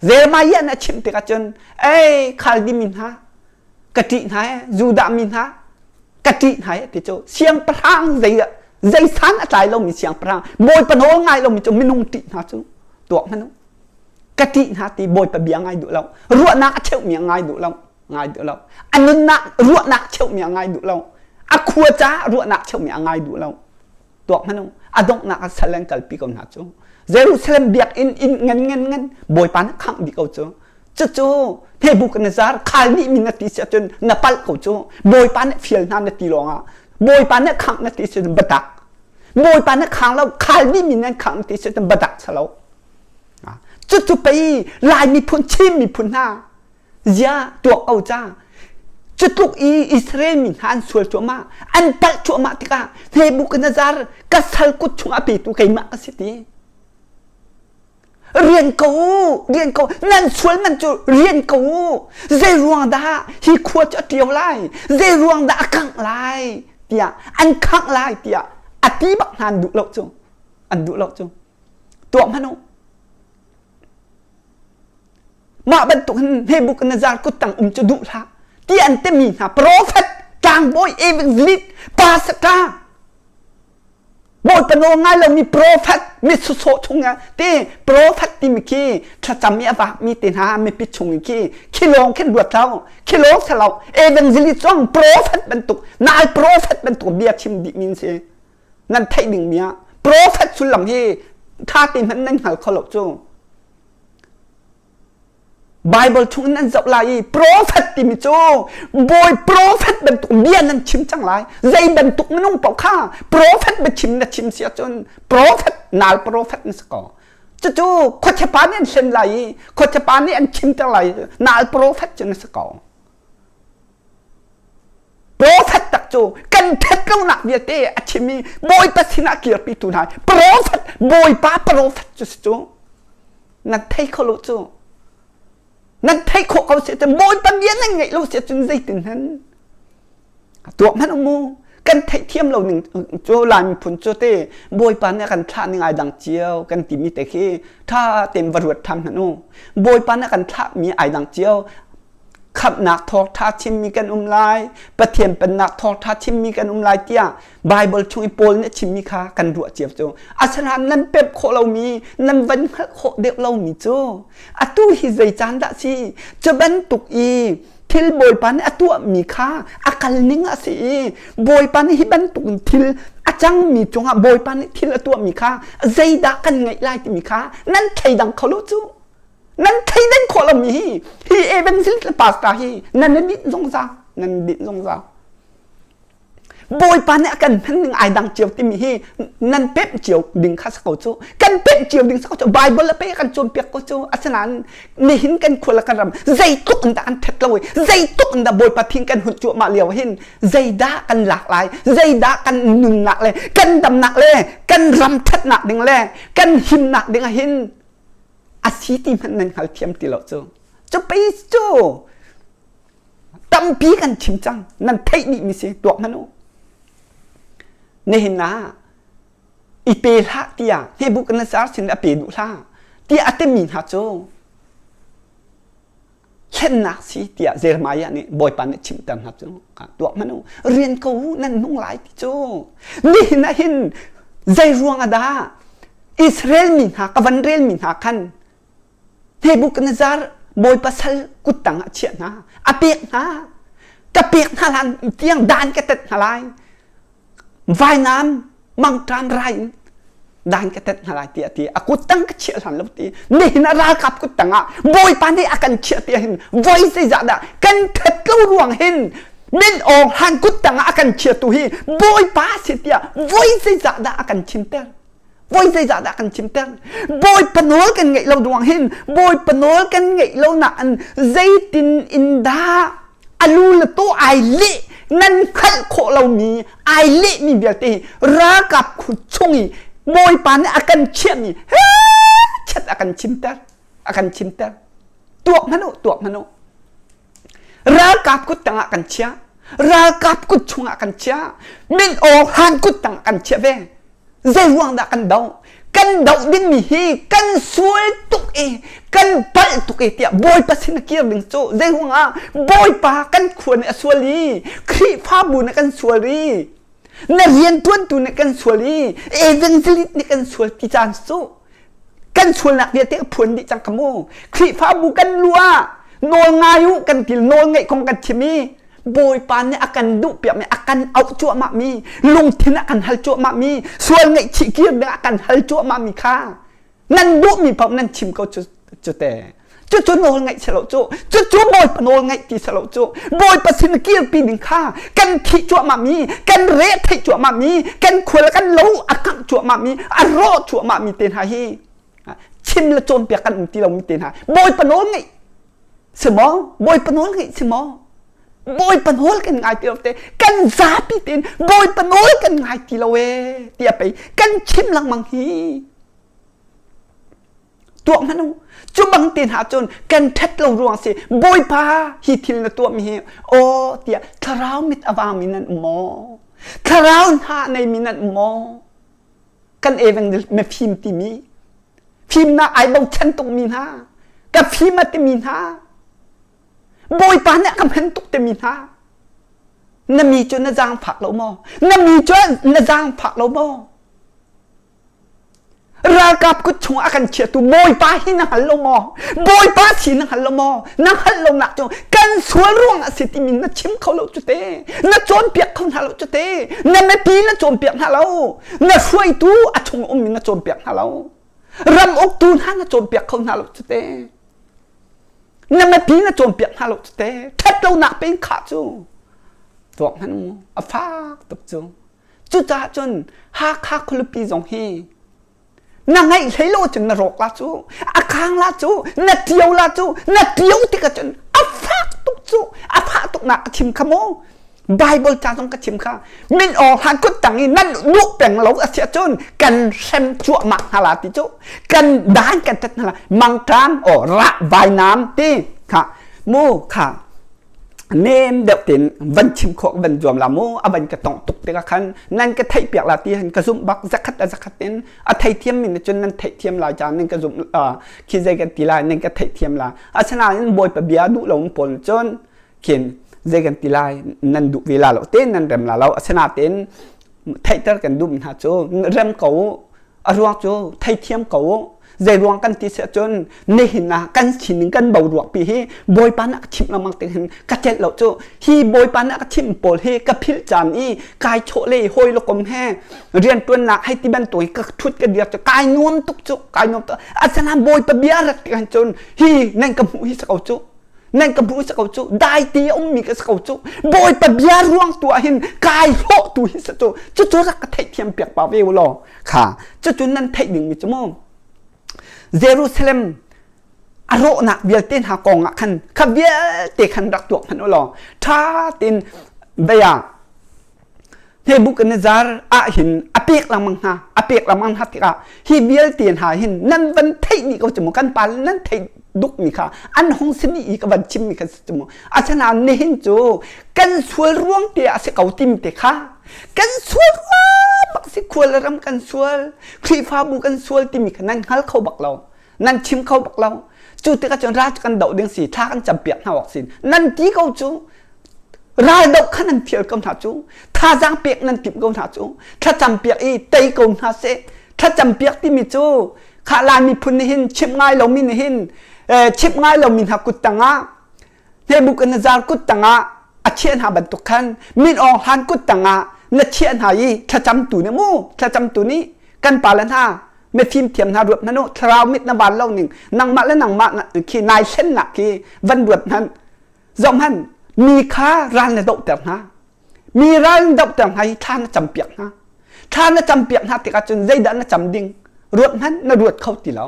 Speaker 1: Jeremiah nih a chimh tikah cun ei Khaldi mi hna ka ṭih hna e Judah mi hna ka ṭih hna e ti cu siangpahrang zei zei san a tlai lomi siangpahrang Bawipa nawl ngai lomi cu minung ṭih hna cu tuak hmanh u ka ṭih hna ti Bawipa bia ngai duh lo ruahnak a cheuhmi a ngai duh lo ngai duh lo a nunnak ruahnak cheuhmi a ngai duh lo a khua caah ruahnak cheuhmi a ngai duh lo tuak hmanh u a donghnak ah sal an kalpi ko hna cu Jerusalem biakinn inn ngan ngan ngan Bawipa nih khangh dih ko cu cucu Nebuchadnezzar khal nih min na ti si ahcun na palh ko cu Bawipa nih fial hna na ti lawngah Bawipa nih khangh na ti si ahcun biatak Bawipa nih khang lo khal nih min nan khangh na ti si ahcun biatak salo cucu pei Lai miphun Chin miphun hna Zia tuak ko ca. Cutluk i Israel mi hna an sual cuahmah, an palh cuahmah tikah Nebuchadnezzar ka sal kut chungah petu keimah ka si ti. Rian ko u, rian ko, nan sual man cu rian ko u. Zei ruang dah hi khua cu a ṭio lai, zei ruang dah a kangh lai tiah an khangh lai tiah a ti bak hna an duh lo cu. An duh lo cu. Tuah hmanh u. Mah bantuk hin Nebuchadnezzar kuttang um cu duh hlah ti an timi hna profet tlangbawi evangelist pastor Bawipa nawl ngai lomi profet mi sawsawh chung ti profet timi khi thlacam i a vakmi te hna mipi chung i khi khi lawng khin ruat lo khi lawng si lo evangelist zong profet bantuk nal profet bantuk bia chim dih min si nan theih dingmi ah profet sullam hi ṭha te hmanh nan hngal kho lo cu Bible chung in nan zoh lai i prophet timi cu bawi prophet bantuk bia nan chim cang lai zei bantuk minung paoh kha prophet biachim na chim si ahcun prophet nal prophet na si ko cucu khuachepa nih an hlen lai i khuachepa nih an chimter lai nal prophet cu na si ko Prophet tak cu kan ṭhat lonak vialte a chim i Bawipa sinah kirpitu hna prophet Bawipa prophet cu si cu nan thei kho lo cu nan theih khawh ko si cun Bawipa bia nan ngaih lo si cun zeitin hen tuah hmanh u mu kan theihthiam lo ning cu Lai miphun cu te Bawipa nih a kan thlah ning ai dang cio kan timi te khi ṭha tein va ruat ṭhan hmanh u Bawipa nih a kan thlahmi ai dang cio khamhnak thawngṭha chimmi kan um lai Pathian pennak thawngṭha chimmi kan um lai tiah Bible chung i Paul nih a chimmi kha kan ruah cio cu asinain nan pemh khawh lomi nan van hngalh khawh deuh lomi cu atu hi zei caan dah si cu bantuk i thil Bawipa nih a tuahmi kha a kal ning a si i Bawipa nih hi bantuk in thil a cangmi cungah Bawipa nih thil a tuahmi kha zeidah kan ngeih lai timi kha nan thleidang kho lo cu nan thleidan khawh lomi hi hi evangelist le pastor hi nan i dinh zungzal nan i dinh zungzal Bawipa nih a kan hman ning ai dang cio timi hi nan pemh cio ding kha si ko cu kan pemh cio ding si ko cu Bible a pe kan cawnpiak ko cu asinain nihin kan khua le kan ram zeitluk in dah an ṭhat lo i zeitluk in dah Bawipa phing kan hun cuahmah lio hin zeidah kan lak lai zeidah kan nunnak le kan damnak le kan ram ṭhatnak ding le kan himnak ding ah hin a si ti hmanh nan hngalthiam ti lo cu cu pei cu tampi kan chim cang nan theih dih mi si tuak hmanh u nihin ah i pe hlah tiah Nebuchadnezzar sin a pe duh hlah tiah a timi hna cu thlennak si tiah Jeremiah nih Bawipa nih chimter hna cu tuah hmanh u rian ko u nan nung lai ti cu nihin ah hin zei ruang ah dah Israel mi hna ka van rel mi hna khan Nebuchadnezzar. Bawipa sal kuttang ah chiah hna a pek hna ka pek hna hlan tiang dan ka tet hna lai vainam mangṭam rai in dan ka tet hna lai tiah ti a kuttang ka chiah hlan lo ti nihin a ralkap kuttang ah Bawipa nih a kan chiah ti hin voi zeizah dah kan ṭhat lo ruang hin min awng hlan kuttang ah a kan chiatu hi Bawipa si tiah voi zeizah dah a kan chimter voi zeizah dah kan chimter Bawipa nawl kan ngeih lo ruang hin Bawipa nawl kan ngeih lo nak in zeitin in dah a lu le taw ai leh nan hngalh khawh lomi ai lehmi vialte hi ralkap chung i Bawipa nih a kan chiahmi he chat a kan chimter a kan chimter tuak hmanh u tuak hmanh u ralkap kut tangah kan chiah ralkap kut chungah kan chiah min aw hlan kut tangah kan chiah ve zei ruang dah kan doh kan doh dingmi hi kan sual tuk i kan palh tuk i tiah Bawipa sin a kir ding cu zei ruangah Bawipa kan khua nih a sual i Khrihfabu nih kan sual i na riantuantu nih kan sual i evangelist nih kan sual ti caan cu kan sualnak vialte a phuan dih cang ka mu Khrihfabu kan lu ah nawl ngai u kan til nawl ngeih kong kan chim i Bawipa nih a kan duh piakmi a kan auh cuahmah mi lungthin a kan hal cuahmah mi sual ngaihchih kir ding a kan hal cuahmah mi kha nan duhmi paoh nan chim ko cu cu te cucu nawl ngaih si lo cu cucu Bawipa nawl ngaih ti si lo cu Bawipa sin kirpi ding kha kan thih cuahmah mi kan re theih cuahmah mi kan khual kan lo a kangh cuahmah mi a rawh cuahmah mi te hna hi chim le cawnpiak kan um ti lo mi te hna Bawipa nawl ngaih si maw Bawipa nawl ngaih si maw Bawipa nawl kan ngai ti lo te kan zapi tein Bawipa nawl kan ngai ti lo ee tiah pei kan chim lengmang hi tuah hmanh u cu bang te hna cun kan ṭhat lo ruang si Bawipa hi thil na tuahmi hi aw tiah thlarau mit a vangmi nan um maw thlarau hna neimi nan um maw kan evangelist mifim timi fimnak ai bochan tukmi hna ka fim a timi hna Bawipa nih a ka hman tuk timi hna na mi cu na zaangfak lo maw na mi cu na zaangfak lo maw Ralkap kut chung a kan chiatu Bawipa hi na hngal lo maw? Bawipa si na hngal lo maw? Na hngalh lonak cu kan sual ruang a si timi na chim kho lo cu te. Na cawnpiak kho hna lo cu te. Na mipi na cawnpiak hna lo. Na hruaitu a chung ummi na cawnpiak hna lo. Ram uktu hna na cawnpiak kho hna lo cu te. Na mipi na cawnpiak hna lo cu te. Ṭhat lonak pe in khah cu. Tuak hmanh mu. A fak tuk cu. Cucaah cun Hakha khualipi zong hi na ngaih hlei lo cun na rawk la cu, a khang la cu, na ṭio la cu, na ṭio tikah cun a fak tuk cu, a fah tuk nak ka chim kha mu. Bible ca zong ka chim kha min aw hlan kut tang i nan duh peng lo a si ahcun kan hrem cuahmah hna la ti cu kan dan kan tet hna la mangṭam aw rah vainam ti kha mu kha nem deuh tein van chim khawh van zuam la mu a van ka tongh tuk tikah khan nan ka theih piak la ti han ka zumh bak zakhat a zakhat in a theithiam mi nih cun nan theihthiam lai ca nan ka zumh khi zei kan ti lai nan ka theihthiam la asinain bawipa bia duh lo pawl cun khin zei kan ti lai nan duh ve la lo te nan rem la lo asinain theihter kan duh mi hna cu rem ko A ruang cu theithiam ko u. Zei ruang kan ti si ahcun nihin ah kan sining kan boruak pi hi Bawipa nih a ka chimh lengmang ti hin ka celh lo cu. Hi Bawipa nih a ka chimh pawl hi ka philh caan i kai chawh le hawi le kom he rianṭuannak hei ti bantuk hi ka ṭhut ka dir cu kai nuam tuk cu kai nuam tuk. Asinain Bawipa bia rat ti hin cun hi nan ka hmuh hi si ko cu. Nan ka hmuh si ko cu dai te a ummi ka si ko cu bawipa bia ruang tu ah hin kai hlawh tu hi si cu cucu rak ka theihthiam piak pa ve u law kha cucu nan theih dingmi cu mu Jerusalem a rawhnak vialte hna kong ah khan kha vialte khan rak tuak hmanh u law ṭha tein vei ah Nebuchadnezzar ah hin a pek lengmang hna a pek lengmang hna tikah hi vialte hna hin nan van theih dih ko cu mu kan pa nan theih duk mi kha an hung si dih i ka van chim mi kha si cu mu asinain nihin cu kan sual ruang te ah si ko tim te kha kan sual ruang bak si khual ram kan sual Khrihfabu kan sual timi kha nan hngal kho bak lo nan chim kho bak lo cu tikah cun ral cu kan doh ding si thla kan campiak hna awk si nan ti ko cu ral doh kha nan fial ko hna cu thazaang pek nan timh ko hna cu thlacam piak i tei ko hna seh thlacam piak timi cu kha Lai miphun nih hin chimh ngai lomi nih hin Chimh ngai lomi hna kut tangah Nebuchadnezzar kut tangah a chiah hna bantuk khan Min Aung Hlan kut tangah na chiah hna i thlacamtu nih mu thlacamtu nih kan pale hna mifim thiam hna ruat hmanh u thlarau mit na van lo ning nangmah le nangmah khi nai hlennak khi van ruat hmanh zoh hmanh mi kha ral na dohter hna mi ral na dohter hna i thla na campiak hna thla na campiak hna tikah cun zeidah na cam ding ruat hmanh na ruat kho ti lo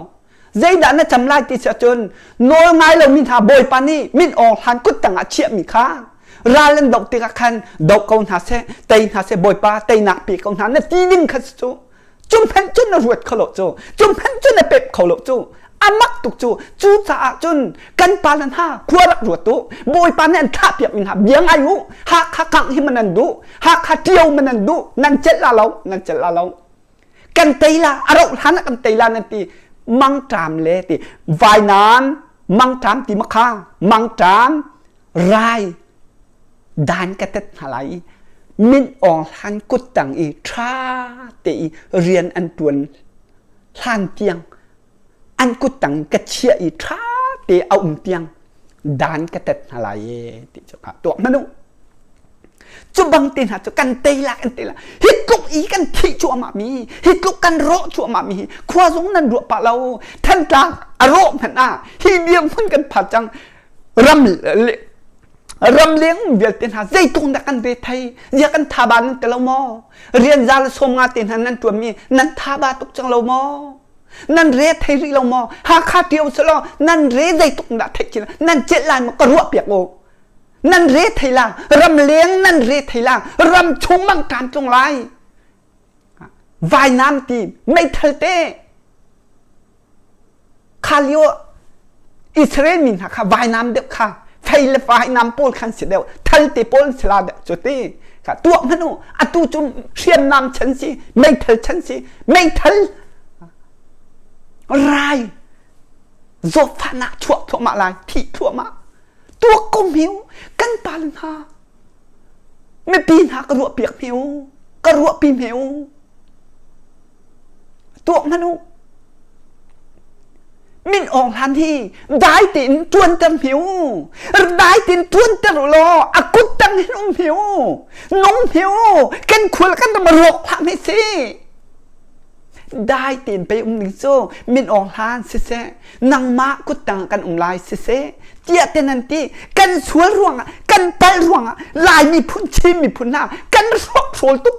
Speaker 1: Zeidah na cam lai ti si ahcun nawl ngai lomi hna Bawipa nih min awng hlan kut tangah chiahmi kha ral an doh tikah khan doh ko hna seh, tei hna seh, Bawipa teinak pe ko hna na ti ding kha cu cu hmanh cun na ruat kho lo cu cu hmanh cun na pep kho lo cu a mak tuk cu cucaah cun kan pa le hna khua rak ruat u Bawipa nih an thlah piakmi hna bia ngai u Hakha kangh hi man nan duh Hakha ṭio man nan duh nan celh la lo nan celh la lo kan tei la a rauh hlan ah kan tei la nan ti mangṭam le ti vainam mangṭam ti makha mangṭam rai dan ka tet hna lai i min awng hlan kut tang i ṭha te i rian an ṭuan hlan tiang an kut tang ka chiah i ṭha te a um tiang dan ka tet hna lai e ti cu tuah hmanh u Cu bang te hna cu kan tei la kan tei la hi tluk i kan thih cuahmah mi hi tluk kan rawh cuahmah mi hi khua zong nan ruah pah lo Thantlang a rawh hmanh ah hi dirhmun kan phan cang ram ram leng vialte hna zeitluk dah kan ve thei zia kan thaba nan ti lo maw rian za le sawm nga te hna nan tuan mi nan thaba tuk cang lo maw nan re thei rih lo maw Hakha ṭio selaw nan re zeitluk dah theih chin nan celh lai maw ka ruah piak u Nan re thei la, ramleng nan re thei la, ram chung mang ṭam tlung lai. Vainam ti meithal te kha lio Israel mi hna kha vainam deuh kha fei le vainam pawl khan si deuh thal te pawl si la deuh cu ti kha tuah hmanh u atu cu hriamnam chan si meithal chan si meithal rai zawtfahnak chuah thluahmah lai thih thluahmah tuak ko hme u kan pa le hna mipi hna ka ruah piak hme u ka ruahpi hme u tuak hmanh u min awng hlan hi dai tein ṭuanter hme u dai tein ṭuanter u law a kut tang hin um hme u nung hme u kan khual kan ram rawk hlah hme si Dai tein pei um ding cu min awng hlan siseh nangmah kuttang kan um lai siseh tiah te nan ti kan sual ruangah kan palh ruangah Lai miphun Chin miphun hna kan hrawkhrol tuk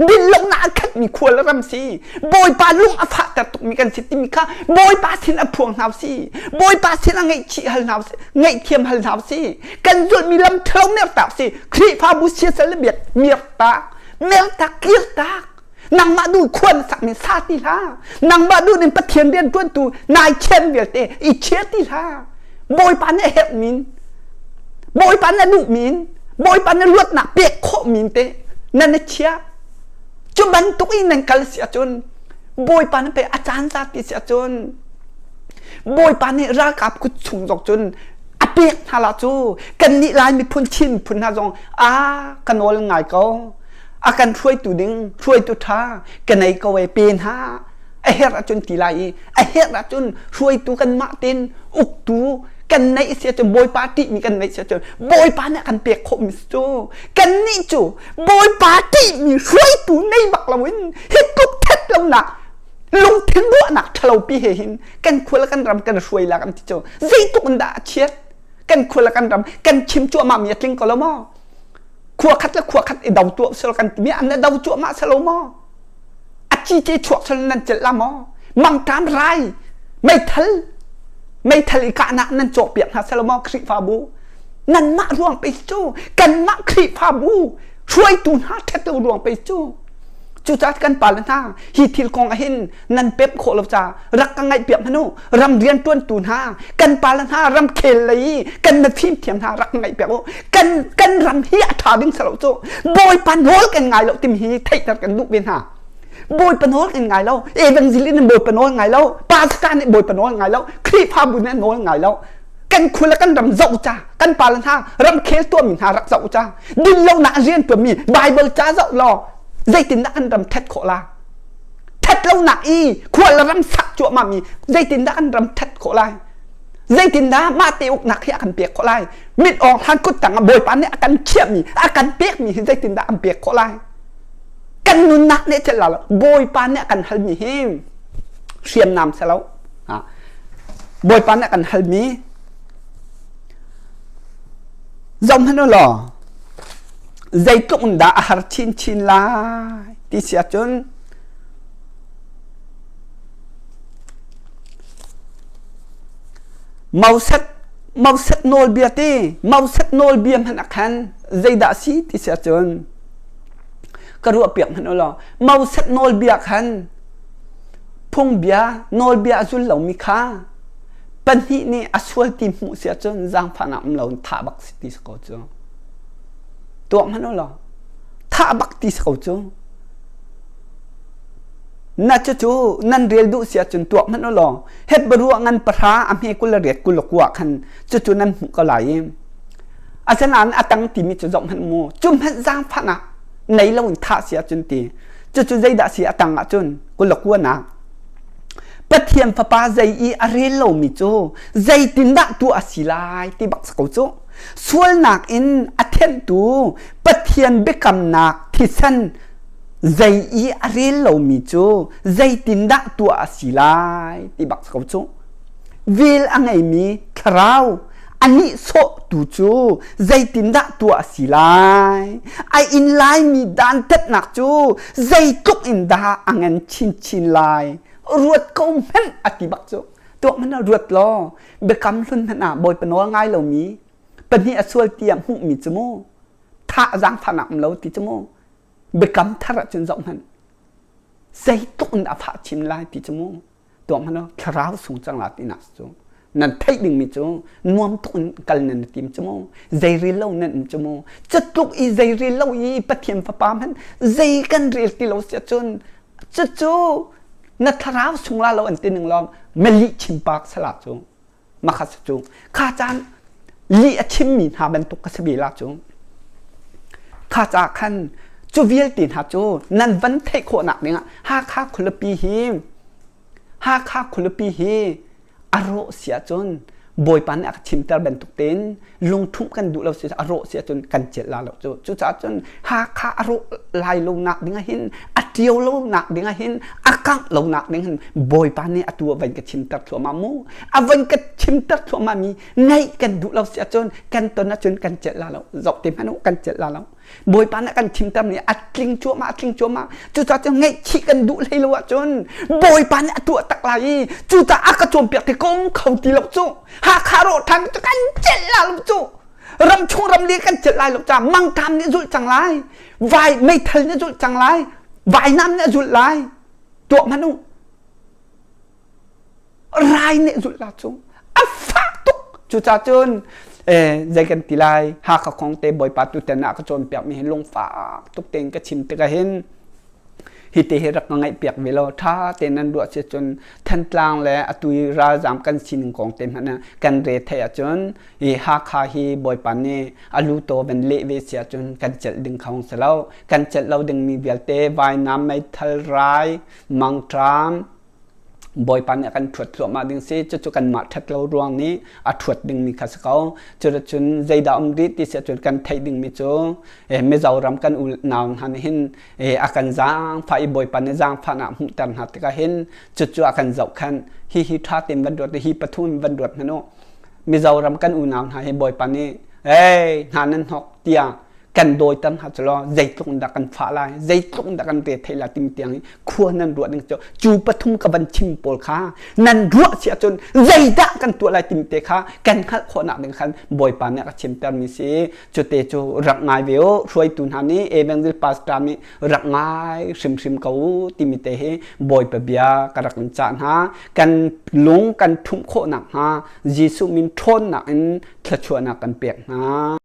Speaker 1: dinlonak a khatmi khual ram si Bawipa lung a fahter tukmi kan si timi kha Bawipa sin a phuang hna si Bawipa sin a ngaihchih hal hna si ngaihthiam hal hna si kan zulhmi lam ṭhalo mertak si Khrihfabu siasal le biak mirtak mertak kirtak Nangmah duh khua na sakmi sa ti hlah. Nangmah duh ning Pathian rian ṭuantu nai thian vialte i chia ti hlah. Bawipa nih a herh min, Bawipa nih a duh min, Bawipa nih luatnak pek khawh min te nan i chia. Cu bantuk in nan kal si ahcun Bawipa nih pei a caan za ti si ahcun Bawipa nih ralkap kut chung zong cun a pek hna la cu kannih Lai miphun Chin miphun hna zong a ka nawl ngai ko. A kan hruaitu ding hruaitu ṭha ka nei ko e pe hna a herh ahcun ti lai i a herh ahcun hruaitu kanmah tein uktu kan neih si ahcun Bawipa ṭihmi kan neih si ahcun Bawipa nih a kan pek khawhmi si cu kannih cu Bawipa ṭihmi hruaitu nei bak loin hi tluk ṭhat lonak lungthin ruahnak ṭhalopi he hin kan khua le kan ram kan hruai la kan ti cu zeitluk in dah a chiat kan khua le kan ram kan chim cuahmah mi a tling ko lo maw Khua khat le khua khat i do tuah sel kan timi an do cuahmah selo maw? A ci ce chuak sel nan celh la maw? Mangṭam rai meithal meithal i kahnak nan cawk piak hna selo maw Khrihfabu? Nanmah ruang pe cu kanmah Khrihfabu hruaitu hna ṭhat lo ruang pe cu cucaah kan pale hna hi thil kong ah hin nan pep khawh lo ca rak ka ngaih piak hmanh u ram rian ṭuantu hna kan pale hna ramkhel lei kan na fimthiam hna rak ngaih piak u kan kan ram hi a ṭha ding salo cu bawipa nawl kan ngai lo timi hi theihter kan duh ve hna bawipa nawl kan ngai lo evangelist nih bawipa nawl ngai lo pastor nih bawipa nawl ngai lo khrihfabu nih nawl ngai lo kan khua le kan ram zoh ca kan pale hna ramkhel tuahmi hna rak zoh ca dinlonak rian tuahmi bible ca zoh law zeitindah kan ram ṭhat khawh la ṭhat lonak i khual le ram sak cuahmah mi zeitindah kan ram ṭhat khawh lai? Zeitindah mah te uknak hi a kan pek khawh lai? Mit awng hlan kut tang ah Bawipa nih a kan khiahmi, a kan pekmi hi zeitindah an pek khawh lai? Kan nunnak nih celh la lo. Bawipa nih a kan halmi hi hriamnam si lo. Bawipa nih a kan halmi zohhmanh u law zeitluk in dah a har chinchin lai ti si ahcun Moses Moses nawlbia ti Moses nawlbia hmanh ah khan zeidah a si ti si ahcun ka ruahpiak hmanh u law Moses nawlbia khan phungbia nawlbia a zul lomi kha pahnih nih a sual ti hmuh si ahcun zaangfahnak um loin thah bak si ti si ko cu tuak hmanh u law thah bak ti si ko cu Na cucu nan rel duh si ahcun tuak hmanh u law Hebru ah ngan pahra a hme 28 29 khan cucu nan hmuh ko lai i asinain a tang timi cu zoh hmanh mu cu hmanh zaangfahnak nei loin thah si ahcun ti cucu zeidah si a tang ahcun 29 nak Pathian fapa zei i a rel lomi cu zeitindah tuah a si lai ti bak si ko cu sualnak in a thenhtu Pathian biakamnak thisen zei i a rel lomi cu zeitindah tuah a si lai ti bak ko cu vel a ngeimi thlarau a nihsawhtu cu zeitindah tuah a si lai a in laimi dantatnak cu zeitluk in dah a ngan chinchin lai ruat ko hmanh a ti bak cu tuak hmanh ah ruat law biakam hlun hmanh ah bawipa nawl ngai lomi pahnih a sual tiah hmuhmi cu mu thah zaangfahnak um lo ti cu mu biakam thar ahcun zoh hmanh zeitluk in a fah chin lai ti cu mu tuah hmanh thlarau sung cang la tinak cu nan theih dingmi cu nuam tuk in kal nan tim cu mu zei rel lo nan um cu mu cutluk i zei rel lo i Pathian fapa hmanh zei kan rel ti lo si ahcun cucu na thlarau sung la lo an ti ning lawng mali chimpak sala cu Makha cu kha caan lih a chimmi hna bantuk ka si ve la cu. Kha ca khan cu vialte hna cu nan van theih khawhnak dingah Hakha khualipi hi Hakha khualipi hi a rawh si ahcun Bawipa nih a ka chimter bantuk tein lungthumh kan duh lo si a rawh si ahcun kan celh la lo cu. Cucaah cun Hakha a rawh lai lo nak ding ah hin a ṭio lo nak ding ah hin a kangh lo nak ding hin Bawipa nih atu a van ka chimter thluahmah mu. A van ka chimter thluahmah mi ngaih kan duh lo si ahcun kan ton ahcun kan celh la lo. Zoh te hmanh u kan celh la lo. Bawipa nih a kan chimter mi a tling cuahmah a tling cuahmah. Cucaah cun ngaihchih kan duh hlei lo ahcun Bawipa nih a tuah tak lai i cucaah a ka cawnpiak ti kong kho ti lo cu. Hakha rawh ṭhan cu kan celh la lo cu. Ram chung ram li kan celh lai lo ca mangṭam nih zulh cang lai. Vai meithal nih zulh cang lai. Vainam nih a zulh lai. Tuah hmanh u. Rai nih zulh la cu. A fak tuk. Cucaah cun zei kan ti lai Hakha kong te Bawipa tutan ah ka cawnpiak mi hi lungfak tuk tein ka chim tikah hin hi te hi rak ka ngaihpiak ve law ṭha tein nan ruah si cun Thantlang le atu i ralzaam kan sining kong te hmanh ah kan re theih ahcun i Hakha hi Bawipa nih a lu taw van leh ve si ahcun kan celh ding kho si lo kan celh lo dingmi vialte vainam meithal rai mangṭam Bawipa nih a kan ṭhuat thluahmah ding si cucu kanmah ṭhat lo ruang nih a ṭhuat dingmi kha si ko cuticun zeidah um rih ti si ahcun kan theih dingmi cu Mizoram kan unau hna nih hin a kan zaangfah i Bawipa nih zaangfahnak hmuhter hna tikah hin cucu a kan zohkhenh hi hi ṭha tein van ruat hi pathum van ruat hmanh u Mizoram kan unau hna hi Bawipa nih ei hna nan hnok tiah kan dawiter hna cu law zeitluk in dah kan fah lai zeitluk in dah kan re thei lai timi tiang i khua nan ruah ding cu cu pathum ka van chim pawl kha nan ruah si ahcun zeidah kan tuah lai timi te kha kan hngalh khawhnak ding khan Bawipa nih a ka chimter mi si cute cu rak ngai ve u hruaitu hna nih evangel pastor nih rak ngai hrimhrim ko u timi te hi Bawipa bia ka rak in cah hna kan lung kan ṭhumh khawhnak hnga Jesuh min ṭhawnnak in thluachuahnak kan pek hna.